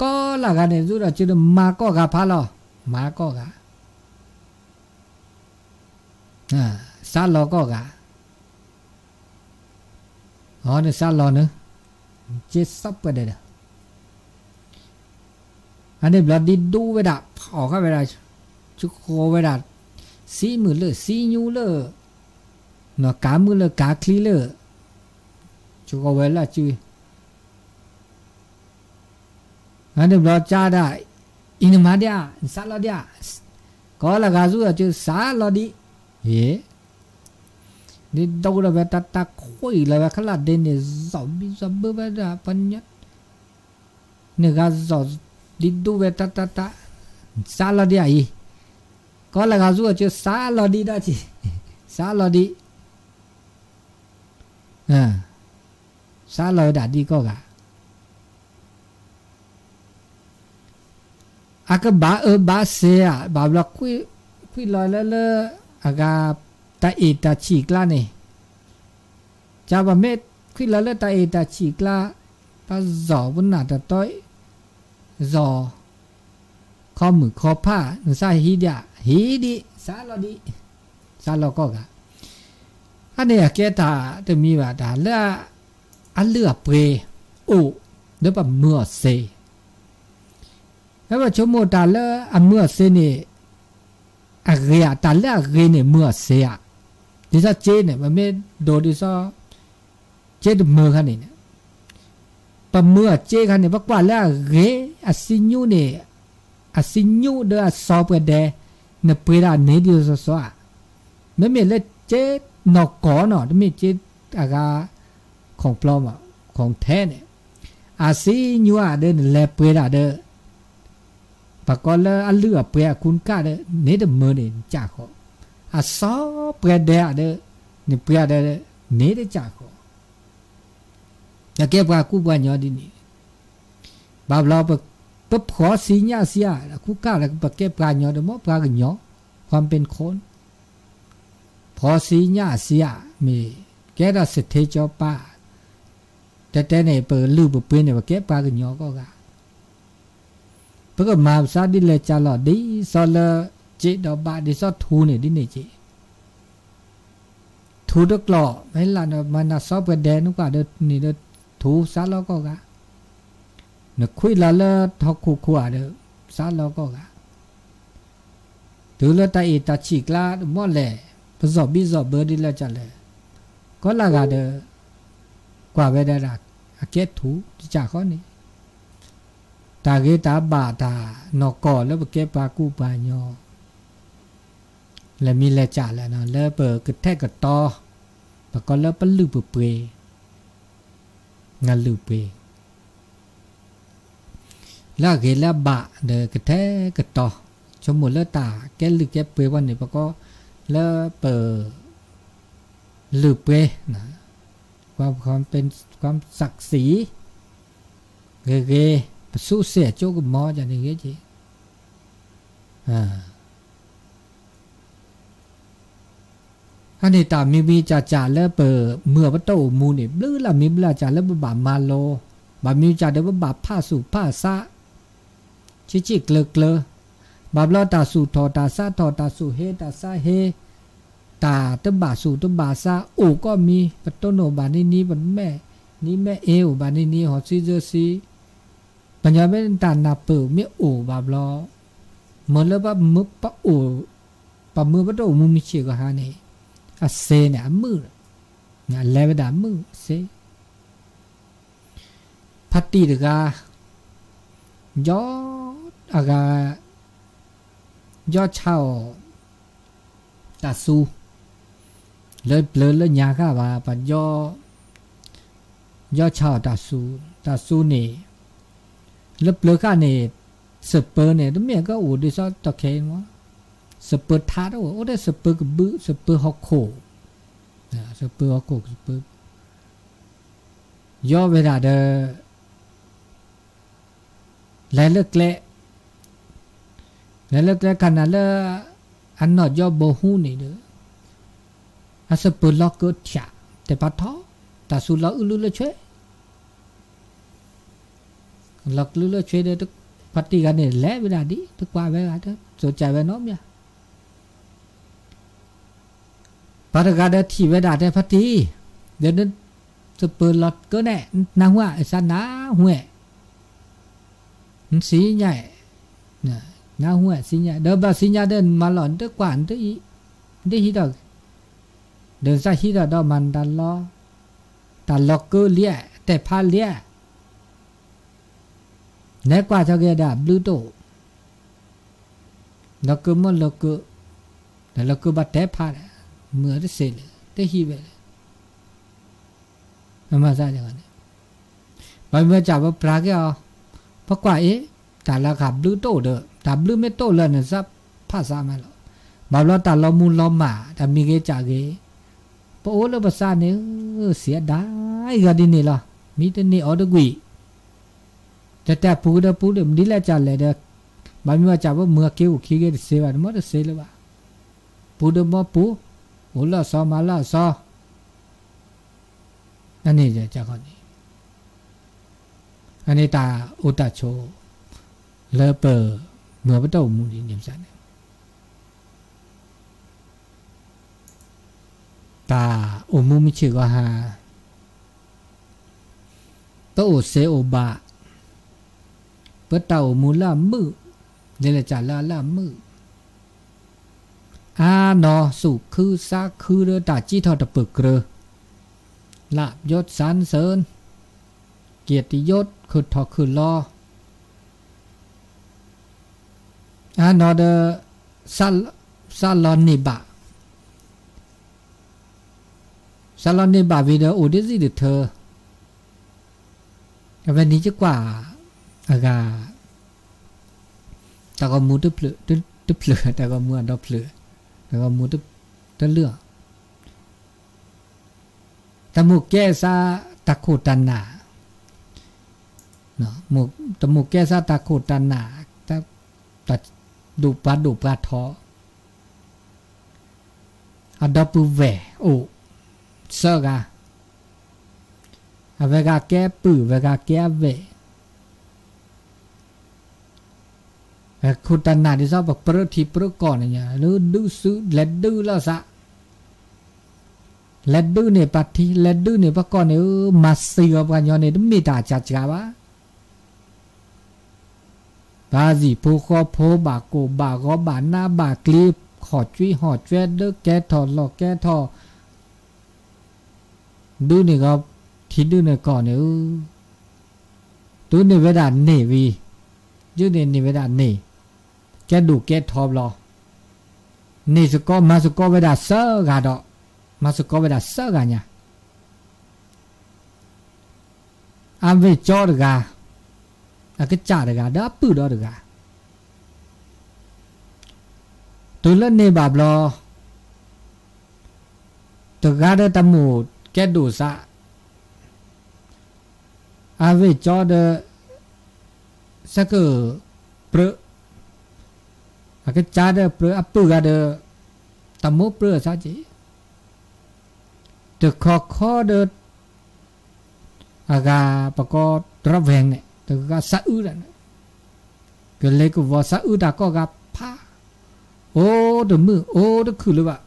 ကိးလၢဂၤန့ၣ် ယူၢ်ဒီးစုနမၤကိးဂၤဖးလီၤ, မၤကိးဂၤ, စးလီၤကိးဂၤ, အန့ၣ်စးလီၤန့ၣ်, က့သီပှဲၤဒီးဒီး အန့ၣ်ဘျီဒ်ဒူဝဲဒၣ် ဖီၣ်ဃာ်ဝဲဒၣ်, ကဃီဝဲဒၣ်, သံမုၢ်လၢသံညူလၢ, နီၢ်ကါမုၢ်လၢကါချံလၢ, ကဃီဝဲလၢစု, အန့ၣ်ဘျီကၠါဒၣ်, အံၤနမၤဒံးဧါ, နစးလီၤဒံးဧါ, ကိးလၢဂၤဆူအစုစးလီၤဒံး, ယ့ၣ် ဒ်ဒိၣ်ဒီးဝဲတၢ်တၢ်ခိၣ်အံၤလီၤဝဲ ခလၢ်ဒ့န့ၣ် စီၣ်ဘံစီၣ်ဘၢဝဲဒၣ်ပှၤညီ, န့ၣ်ဂၤစီၣ်, ဒ်ဒိၣ်ဝဲတၢ်တၢ်တၢ်, စးလီၤဒံးဧါအံၤ, ကိးလၢဂၤဆူအစုစးလီၤဒံးဒၣ်က့ၤ, စးလီၤဒံး, စးလီၤဝဲဒၣ်ဒ်ကိးဂၤ အကဘၣ်အၢဘၣ်သီဧါ, ဘၣ်ဘျီ, ကွံာ်လီၤလၢလၢ, အဂၤ, တၢ်အ့ၣ်တၢ်ဆံၣ်ကျါန့ၣ်, ကၢ်ဘၣ်မ့ၢ်ကွံာ်လီၤလၢတၢ်အ့ၣ်တၢ်ဆံၣ်ကျါ, ပှၤစီၣ်ပနၢ်တတီ, စီၣ်, ခီမုၣ်ခီဖး နစးဟံးဒံးဧါ, ဟံးဒံး, စးလီၤဒံး, စးလီၤကိးဂၤ, အန့ၣ်အကဲတၢ်တမံၤဘၣ် တၢ်လၢ အလုၢ်အပှ့ၤအိၣ် လၢပမုၢ်အီၤသ့, လၢပဆိကမိၣ်တၢ်လၢအမုၢ်အီၤသ့န့ၣ်, အဂ့ၤဧါ, တၢ်လၢအဂ့ၤန့ၣ်မုၢ်အီၤသ့ဧါ, ဒ်သိးစ့န့ၣ် ပမ့ၢ်ဒိးဒ်သိး, စ့တမုၢ်ခါန့ၣ်န့ၣ်, ပမုၢ်အီၤစ့ခါန့ၣ် ပကွၢ်လၢအဂ့ၤ, အသံညူန့ၣ်, အသံညူဒီးအစီၤပှဲၤဒဲး, နပှ့ၤဒၣ်န့ၢ်ဒ်သိးသိးဧါ, မ့မ့ၢ်လၢစ့နီၢ်ကီၢ်နီၤ တမ့ၢ်စ့အဂၤ ခိၣ်ဖျီမး ခိၣ်ထဲန့ၣ်, အသံညူဧါဒီးနလဲၤပှ့ၤဒၣ်ဒီး, ပှၤကိးလၢအလုၢ်အပှ့ၤအကူနကၣ်ဒီး န့ၢ်တမုၢ်န့ၣ်စၢ်ဃီ, အစီၤပှဲၤဒဲးဧါဒီး, နပှ့ၤဒၣ်ဒီး, န့ၢ်တစၢ်ဃီ, ပကဲပှၤကူပှၤကညီဒ်န့ၣ်, ဘၣ်ဘျီ, ပဖှီၣ်သံညၣ်သံဧါ, အကူကၣ်လၢပကဲပှၤကညီဒီး မ်ပှၤကညီ, ความเป็นคน, ဖှီၣ်သံညၣ်သံဧါ, မ့ၢ်ကဲထီၣ်စထ့ကၠီပၤ, တဲတဲန့ၣ် ပလုၢ်ပပှ့ၤန့ၣ် ပကဲပှၤကညီကိးဂၤ, ပကမၤပသးဒ်လဲၣ်ကၢ်လီၤ ဒ်သိးလၢ စ့ဒီးဘၣ်ဒ်သိးထူန့ၣ်ဒ်န့ၣ်က့ၤ ထူတကျိာ် မ့ၢ်လၢနမၤနၤစီပှဲၤဒဲးနကွၢ်ဒီးန့ၣ်ဒီး ထူစးလီၤကိးဂၤ, နခွံလီၤလၢဟီၣ်ခိၣ်ခိၣ်ဧါဒီး စးလီၤကိးဂၤ, တုၤလၢတၢ်အ့ၣ်တၢ်ဆံၣ်ကျါတမီၢ်လဲၣ်, ပစီၣ်ဘံၣ်စီၣ်ဘၢဒ်လဲၣ်ကၢ်လဲၣ်, ကိးလၢဂၤဒီး ကွၢ်ဝဲဒၣ်ဒၣ် အကဲထူတကၢ်ဃီန့ၣ် တၢ်ဂ့ၤတၢ်ဘၣ်တၢ်နီၢ်ကီၢ်လၢပကဲပှၤကူပှၤညီ လဲၤမံလဲၤကၢ်လဲၣ်နီၤ လၢပကထဲကတီၤ ပကိးလၢပလုၢ်ပပှ့ၤ နလုၢ်ပှ့ၤ လၢအဂ့ၤလၢအဘၣ်ဒီးကထဲကတီၤ ဆိကမိၣ်လၢတၢ်ကဲလုၢ်ကဲပှ့ၤဝဲန့ၣ် ပကိးလၢပ လုၢ်ပှ့ၤ ความศักดิ์ศรี ဂ့ၤဂ့ၤ ပစူးစဲးအကၠိကမီၤန့ၣ်ဂ့ၤက့ၤ အန့ၣ်တၢ်မံၤမံၤကၢ်ကၢ်လၢပမုၢ်ပတအိၣ်မူန့ၣ် ဘျုးလၢမံၤဘျုးကၢ်လၢပဘၣ်မၤလိ, ဘၣ်မံၤကၢ်ဒီးပဘၣ်ဖးစူၣ်ဖးဆး ဆံးဆံးကျၢၤကျၢၤ, ဘၣ်ဘျီတၢ်စူၣ်ထီၣ်တၢ်ဆါထီၣ် တၢ်စူၣ်ဟ့တၢ်ဆါဟ့, တၢ်တဘၣ်စူၣ်တဘၣ်ဆါအိၣ်ကီးမံၤ ပတိၢ်နီၣ်ဘၣ်နံၤနံၤ ပမဲာ်နံၤမဲာ်အ့အိၣ်ဘၣ်နံၤနံၤ ဟီၣ်ဆံးစၢဆံး, ပညီမ့ၢ်တၢ်နၢ်ပၢၢ်မ့ၢ်အိၣ်ဘၣ်ဘျီ, မ့ၢ်လၢပအိၣ် ပမုၢ်ပတအိၣ်မူမုၢ်ဆ့ၣ်ကီးဟါန့ၣ် အစ့န့ၣ် အမုာ်, လဲၤဝဲဒၣ်အမုာ်အစ့ ဖါတံၢ်တဂၤ ယီၤအဂၤ ယီၤဆါအီၤ တၢ်စူၤ လၢပျၢၤလၢညါဃၣ်ဘၣ် ပှၤယီၤ ယီၤဆါအီၤတၢ်စူၤ တၢ်စူၤန့ၣ် လၢပျၢၤဃၣ်န့ၣ် စပၢၤန့ၣ် တမ့ၢ်ကအိၣ်ဒ်သိးတီၢ်ခဲအံၤမး စပၢၤထးတအိၣ် အိၣ်ဒီးစပၢၤကဘုး စပၢၤဟီၣ်ခိၣ် စပၢၤဟီၣ်ခိၣ် စပၢၤ ယီၤဝဲဒၣ်ဒီး လဲၤလၢကျဲ လဲၤလၢကျဲခါနၤလၢ အနီၢ်ယီၤဘိဟူန့ၣ်ဒီး အစပၢၤလီၤကၢထၠး တဲပာ်ထီၣ် တၢ်စူၤလီၤအုၣ်လုၢ်လၢဆွဲ လီၤကလုၢ်လၢဆွဲဒီး ဖါတံၢ်ဂၤန့ၣ် လဲၤဝဲဒၣ်ဒ် တကွၢ်ဝဲဂၤ တစိၤကၢ်ဝဲနီတမံၤ ပှၤတဂၤဒီးထံၣ်ဝဲဒၣ်တဲဖါတံၢ်, ဒီးနစပၢၤလီၤကၢနဲၣ် နနၢ်ဟူဧါ အစးနၢ်ဟူဧါ, နစံညါ, နၢ်ဟူဧါ စံညါ, ဒီးဘၣ်စံညါဒီးနမၤလီၤ နတကွၢ် နတဟံးထီၣ်, ဒီးနစးဟံးထီၣ်ဒီးမၤနတၢ်လီၤ, တၢ်လီၤကၢလံဧါ တဲဖါလံဧါ နဲကွၢ်ထီၣ်က့ၤဒၣ်ဘျုးတအိၣ်, လီၤကၢမ့ၢ်လီၤကၢ, ဒီးလီၤကၢဘၣ်တဲဖါဒီး, မုာ်တစ့လၢၤ တဟံးဝဲလၢၤ, အမၤစၢ်န့ၣ်, ဘၣ်မ့ၢ်စၢ်ပပြးက့ၤအီၤ, ပကွၢ်အံၤ, တၢ်လီၤဂာ်ဘျုးတအိၣ်ဒီး တၢ်ဘျုးမ့ၢ်တအိၣ်လၢနစးဖးစးမးလီၤ, ဘၣ်ဘျီတၢ်လီၤမူလီၤမၢ် တၢ်မံၤဂ့ၤစၢ်ဂ့ၤ ပအိၣ်လၢပသးန့ၣ်, စံးအဒၣ်အံၤဂၤဒ်န့ၣ်လီၤ, မံတန့ၢ်အီၤတကွံာ်, တၢ်တဲပူဒီးပူဒီး မ့ၢ်ဒ်လဲၣ်ကလဲၣ်ဒီး, ဘၣ်မ့ၢ်ဝဲစၢ်ပမုၢ်အက့ၤအိၣ်ခံက့ၤတစ့ဘၣ် တမ့ၢ်တစ့လၢၤဘၣ်, ပူဒီးမ့ၢ်ပူ, အိၣ်လၢအစီၤမၤလၢအစီၤ, အန့ၣ်ဒီးကန့ၣ်, အန့ၣ်တၢ်အိၣ်တၢ်ဆိး, လၢပမုၢ်ပတအိၣ်မူဒ်န့ၣ်န့ၣ် တၢ်အိၣ်မူမုၢ်ဆ့ၣ်ဂီၤဟါ, ပအိၣ်စ့အိၣ်ဘၣ်, ပတၢ်အိၣ်မူလၢအမုာ်, လဲၤလဲၤကၢ်လၢအလၢအမုာ်, အါနီၢ်သူၣ်ခုသးခုဒီးတၢ်စံးထီၣ်တပၢၢ်ကြၢး, လၢယိၣ်စၢ် စၢၣ် က့တယိၣ်ခုၣ်ထီၣ်ခုၣ်လီၤ, အါနီၢ်ဒီး စးလီၤန့ၢ်ဘၣ်, စးလီၤန့ၢ်ဘၣ်ဝံၤဒီးအိၣ်ဒ်စံးဒ်ထၢ, အဝဲန့ၣ်ယကွၢ်, အဂၤ, တၢ်ဂီၤမူတဖျၢၣ်, တဖျၢၣ်, တၢ်ဂီၤမူအဒီဖျၢၣ်, တၢ်ဂီၤမူတလၢာ် တၢ်မိၣ်ကဲစးတၢ်ခိၣ်တၢ်နၢ်, တမိၣ်ကဲစးတၢ်ခိၣ်တၢ်နၢ်, တၢ်ဒိၣ်ပှၤဒိၣ်ပှၤထီ, အဒီပုၢ်ဝဲၢ်အိၣ်, သၢဂၤ, အဝဲဂၤကဲပုၢ် အဝဲဂၤကဲအဝဲၢ် အ ခိၣ်တနၢ်ဒ်သိး ပပြၢထံပြၢကီၢ်န့ၣ်ညါ လၢဒုးစု လဲၤဒုးလိာ်သး, လဲၤဒုးန့ၢ်ပှၤထံ လဲၤဒုးန့ၢ်ပှၤကီၢ်န့ၣ်ဧၢ, မၤသံအီၤပှၤညီန့ၣ် တမ့ၢ်တၢ်စှၤစှၤဘၣ်. ပှၤဟံၣ်ဖိဃီဖိ ဘၣ်ကိၢ်ဘၣ်ဂီၤ ဘၣ်နးဘၣ်ကျံၤ, ဟီၣ်ကွံဟီၣ်ကွဲ ဒုးကဲထီၣ်လီၤကဲထီၣ် ဒုးန့ၢ်ဂီၤ ထံဒုးန့ၢ်ကီၢ်န့ၣ်ဧၢ, တုၤန့ၢ်ဝဲဒၣ်န့ၢ်ဝံၤ, ဒုးန့ၢ်န့ၢ်ဝဲဒၣ်န့ၢ်, ကဲဒိၣ်ကဲထီဘျီ, န့ၢ်သကိးမၤသကိးဝဲဒၣ်သၢဂၤဒီး, မၤသကိးဝဲဒၣ်သၢဂၤညါ အဝ့ၢ်ကၠီတဂၤ, အကစၢ်တဂၤ ဒီးအပုၢ်ဒီတဂၤ, တုၤလၢန့ၢ်ဘၣ်ဘျီ, တဂၤဒီးတၢ်မိၣ်ကဲဒိၣ်သး, အဝ့ၢ်ကၠီဒီး သးက ပြၢ, အကစၢ်ဒီးပြၢ အပုၢ်ဂၤဒီး တၢ်မိၣ်ပြၢအသးက့ၤ, တခီခီဒီး အဂၤပကိးတြီဝဲန့ၣ် တဂၤသးအုးတၢ်န့ၣ်, ကလ့ကဝီၤသးအုးတၢ်ကိးဂၤဖး, အိၣ်တမုၢ်အိၣ်တခုၣ်လၢၤဘၣ်,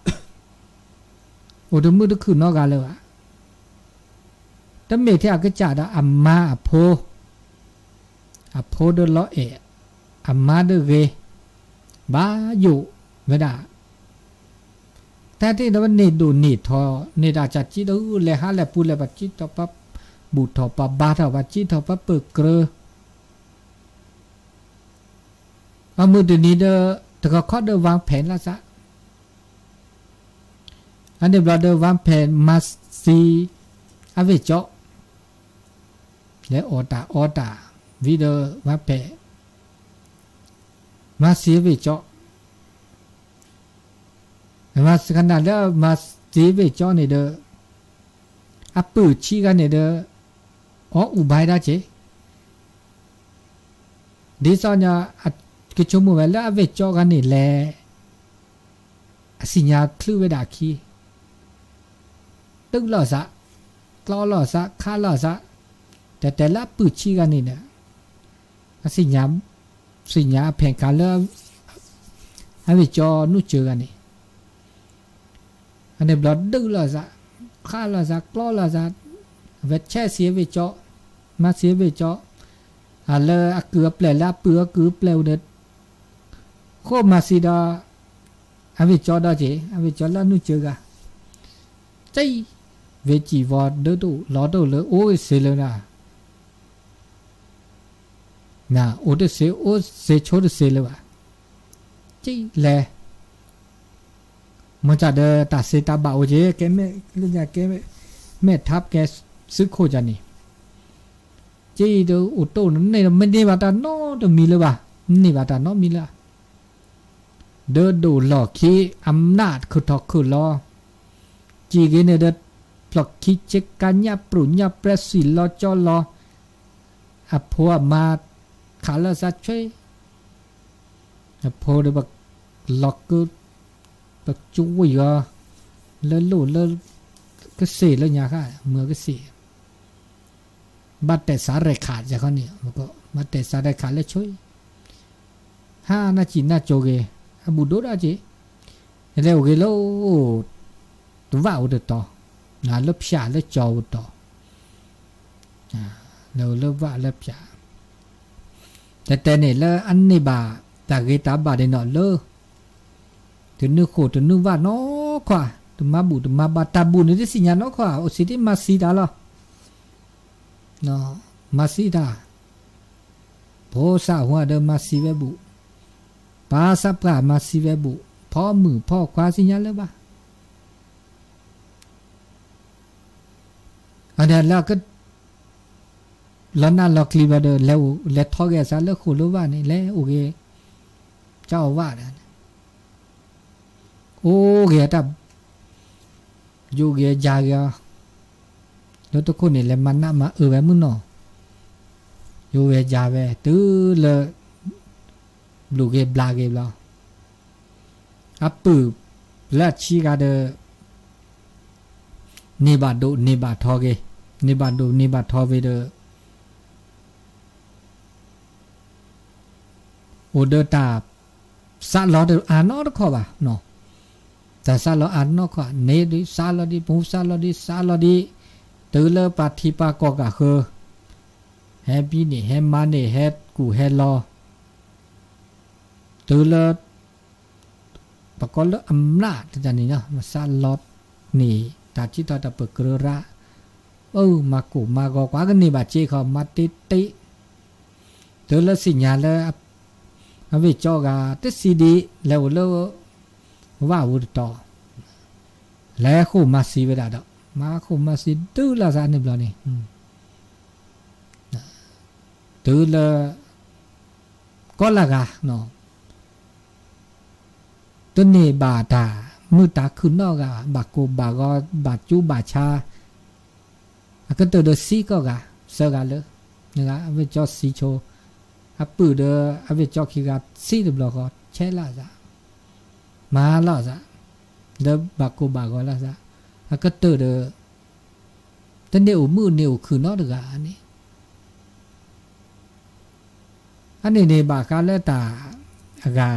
အိၣ်တမုၢ်တခုၣ်နီတဂၤလၢၤဘၣ်. တမ့ၢ်ထဲအကစၢ်ဒီးအမါအဖိ, အဖိဒီးလီၤအဲၣ်, အမါဒီးဂ့ၤ, ဘၣ်ယိၣ်ဝဲဒၣ် တၢ်တ့ၢ်ဒီးန့ၢ်ဒိၣ်န့ၢ်ထီ, န့ၢ်တၢ်ကၢ်ကံဒီး လဲၤဟးလဲၤပူၤလဲၤ ပှၤကံထီၣ်ပှၤဘူၣ်ထီၣ်ပှၤဘါထီၣ် ပှၤကံထီၣ်ပှၤပၢၢ်ကြၢ, အမုၢ်တနံၤဒီး တခီခီဒီး ဝၢ်ဖဲးလၢသး, အန့ၣ်ဘျီဒီး ဝၢ်ဖဲးမၤသံ အဝ့ၢ်ကၠီ လဲၤအီၣ်တၢ်အီတၢ် ဝံၤဒီး ဝၢ်ဖဲး မၤသံအဝ့ၢ်ကၠီ, မၤသံခနၣ်လၢမၤသံအဝ့ၢ်ကၠီန့ၣ်ဒီး အပုၢ်ဆံးဂၤန့ၣ်ဒီး အီၣ်အူၣ်ဘၣ်ဒၣ်က့ၤ, ဒ်သိးညါ ကဆိကမိၣ်ဝဲလၢအဝ့ၢ်ကၠီဂၤန့ၣ်လဲၣ်, အသ့ၣ်ညါချုးဝဲဒၣ်အခံ တုၤလီၤသး, ကျီလီၤသး, ခးလီၤသး, တဲတဲလၢအပုၢ်ဆံးဂၤန့ၣ်ဒီး အသ့ၣ်ညါ, သ့ၣ်ညါအဖဲၣ်ခါလၢ အဝ့ၢ်ကၠီနုၢ်စၢၤဂၤန့ၣ်, အန့ၣ်ဘျီဒုးလီၤသး, ခးလီၤသး, ကျီလီၤသး, အဝဲဆဲးသံအဝ့ၢ်ကၠီ, မၤသံအဝ့ၢ်ကၠီ, အလၢအကုၢ်အပျဲၢ်လၢအပုၢ်အကုၢ်အပျဲၢ်အိၣ်ဒီး ဃိမၤသံဒီး အဝ့ၢ်ကၠီဒီးက့ၤ, အဝ့ၢ်ကၠီလၢအနုၢ်စၢၤဂၤ, ကံ, ဝ့ၢ်စံၣ်ဝီၤဒၢတအိၣ်လီၤတအိၣ်လၢအိၣ်စ့လၢနၤ နအိၣ်တစ့ အိၣ်စ့ဆိတစ့လၢၤဘၣ်, ကံလဲၤ, မ့ၢ်တၢ်ဒီးတၢ်သ့တၢ်ဘၣ်အိၣ်က့ၤ ကဲမဲာ်လၢညါကဲ, မဲာ်ထါကဲသုးခိၣ်ကန့ၣ်, ကံဒီးအိၣ်တအိၣ်န့ၣ်ဒီး မ့ၢ်န့ၢ်ဘၣ်တၢ်နီတမံၤလၢၤဘၣ်, န့ၢ်ဘၣ်တၢ်နီတမံၤလၢၤ ဒၢဒိၣ်လီၢ်ခံ အနၢ်တခုၣ်ထီၣ်ခုၣ်လီၤ, စံၣ်ဂ့ၤန့ၣ်ဒီး ဖျီၣ်ခံဆ့ကၤညၣ်ပြူၣ်ညၣ်ပြဲး စံၣ်လီၤကၠီလီၤ, အဖိအမါ ခးလၢသးဆွ့, အဖိဒီး လီၤကၢ, ပကဝံၤအီၤ လၢလိၣ်လၢ ကစ့ၢ်လၢညါဃါ မုၢ်ကစ့ၢ် ဘၣ်တဲာ်စးရဲၣ်ခးယခီန့ၣ်, ဘၣ်တဲာ်စးရဲၣ်ခးလၢဆွ့, ဟါနၢ်စံၣ်နၢ်ကၠိဂ့ၤ, အဘူးဒိၣ်ဒၣ်က့ၤ, လဲၤအိၣ်ဂ့ၤလၢ တဝၣ်အိၣ်တတီၤ, လၢဖၠၣ်လၢကၠီအိၣ်တီၤ, လၢဝဲလၢဝၣ်လၢဖၠၣ်, တဲတဲန့ၣ်လၢအန့ၢ်ဘၣ် တၢ်ဂ့ၤတၢ်ဘၣ်ဒ်န့ၣ်လၢ တနုာ်ဃိၣ်တနုာ်ဝၣ်နီၢ်ခီ, တမၤဘူၣ်တမၤဘါ တၢ်ဘူၣ်န့ၣ်တသ့ၣ်ညါနီၢ်ခီ, အိၣ်စ့တ့ၢ်မၤသံတၢ်လီၤ, မၤသံတၢ်, ဖိသၣ်ဝၤဒီးမၤသံဝဲဘူၣ်, ပၢ်သးပှၢ်မၤသံဝဲဘူၣ်, ဖီမုၢ်ဖီခွါသ့ၣ်ညါလၢၤဘၣ် အန့ၣ်လၢက လီၤနၢ်လီၤကျံၤဘၣ်ဒီး လဲၤထီၣ်ဂဲၤအသးလၢဃိၣ်လၢဝၣ်န့ၣ် လဲၤအိၣ်ဂ့ၤ, ကၠီအီၣ်ဝၣ်ဒီး အိၣ်ဂ့ၤတၢ်, ယိာ်ဂ့ၤယၤဂ့ၤအီၤ, လၢတခိၣ်န့ၣ် လဲၤမၤနးမၤအၢဝဲမုၢ်နီၢ်, ယိာ်ဂ့ၤယၤဝဲ တုၤလၢ ဘျုးဂ့ၤဘျါဂ့ၤဘျီ အပုၢ်လၢအဆံးဂၤဒီး န့ၢ်ဘၣ်ဒိၣ်န့ၢ်ဘၣ်ထီဂ့ၤ, န့ၢ်ဘၣ်ဒိၣ်န့ၢ်ဘၣ်ထီဝဲဒီး ပ အိၣ်ဒီးတၢ်စးလီၤတအါနီတခီဘၣ်, တၢ်စးလီၤအါနီတခီ, န့ၣ်ဒ်စးလီၤဒ် ပူၤစးလီၤဒ် စးလီၤဒ်, တုၤလၢပှၤထံပှၤကီၢ်ကးဃၢၤ, ဟဲဘံန့ၣ် ဟဲမၤန့ၢ် ဟဲကူၣ်ဟဲလီၤ, တုၤလၢ ပကိးလၢအမျးတန့ၣ် မၤစးလီၤန့ၢ် တၢ်စံးထီၣ်တၢ်ပၢၢ်ကြၢးရၣ်, အၢ မၤကိၢ်မၤဂီၤကွၢ်ကန့ၢ်ဘၣ်စ့ခီ မၤတ့တ့, တုၤလၢသ့ၣ်ညါလၢ အဝ့ၢ်ကၠီဂၤတစံးဒံး လဲၤအိၣ်လၢ ဝၣ်အူတတီၤ, လဲၤဃိၣ်မၤစံးဝဲဒၣ်ဒီး မၤဃိၣ်မၤစံးဒုးလၢ်သးန့ၣ်ဘျီန့ၣ်, တုၤလၢ ကီလၢဂၤ တန့ၢ်ဘၣ်တၢ်မုာ်တၢ်ခုၣ်နီတဂၤ, ဘၣ်ကိၢ်ဘၣ်ဂီၤ ဘၣ်ကူဘၣ်ဆါ, အကတၢၢ်ဒီးစံးကီၢ်ဂၤ စၢဂၤလၢ အဝ့ၢ်ကၠီစံးဆိ, အပုၢ်ဒီးအဝ့ၢ်ကၠီခံဂၤစံးတဘျီဃီ ဆဲးလၢ်သး, မၤလၢ်သး, ဒီးဘၣ်ကိၢ်ဘၣ်ဂီၤလၢ်သး, အကတၢၢ်ဒီး တန့ၢ်အိၣ်မုာ်န့ၢ်အိၣ်ခုၣ်နီတဂၤန့ၣ် အန့ၣ်န့ၣ်ဘၣ်ဃးလၢတၢ် အဂၤ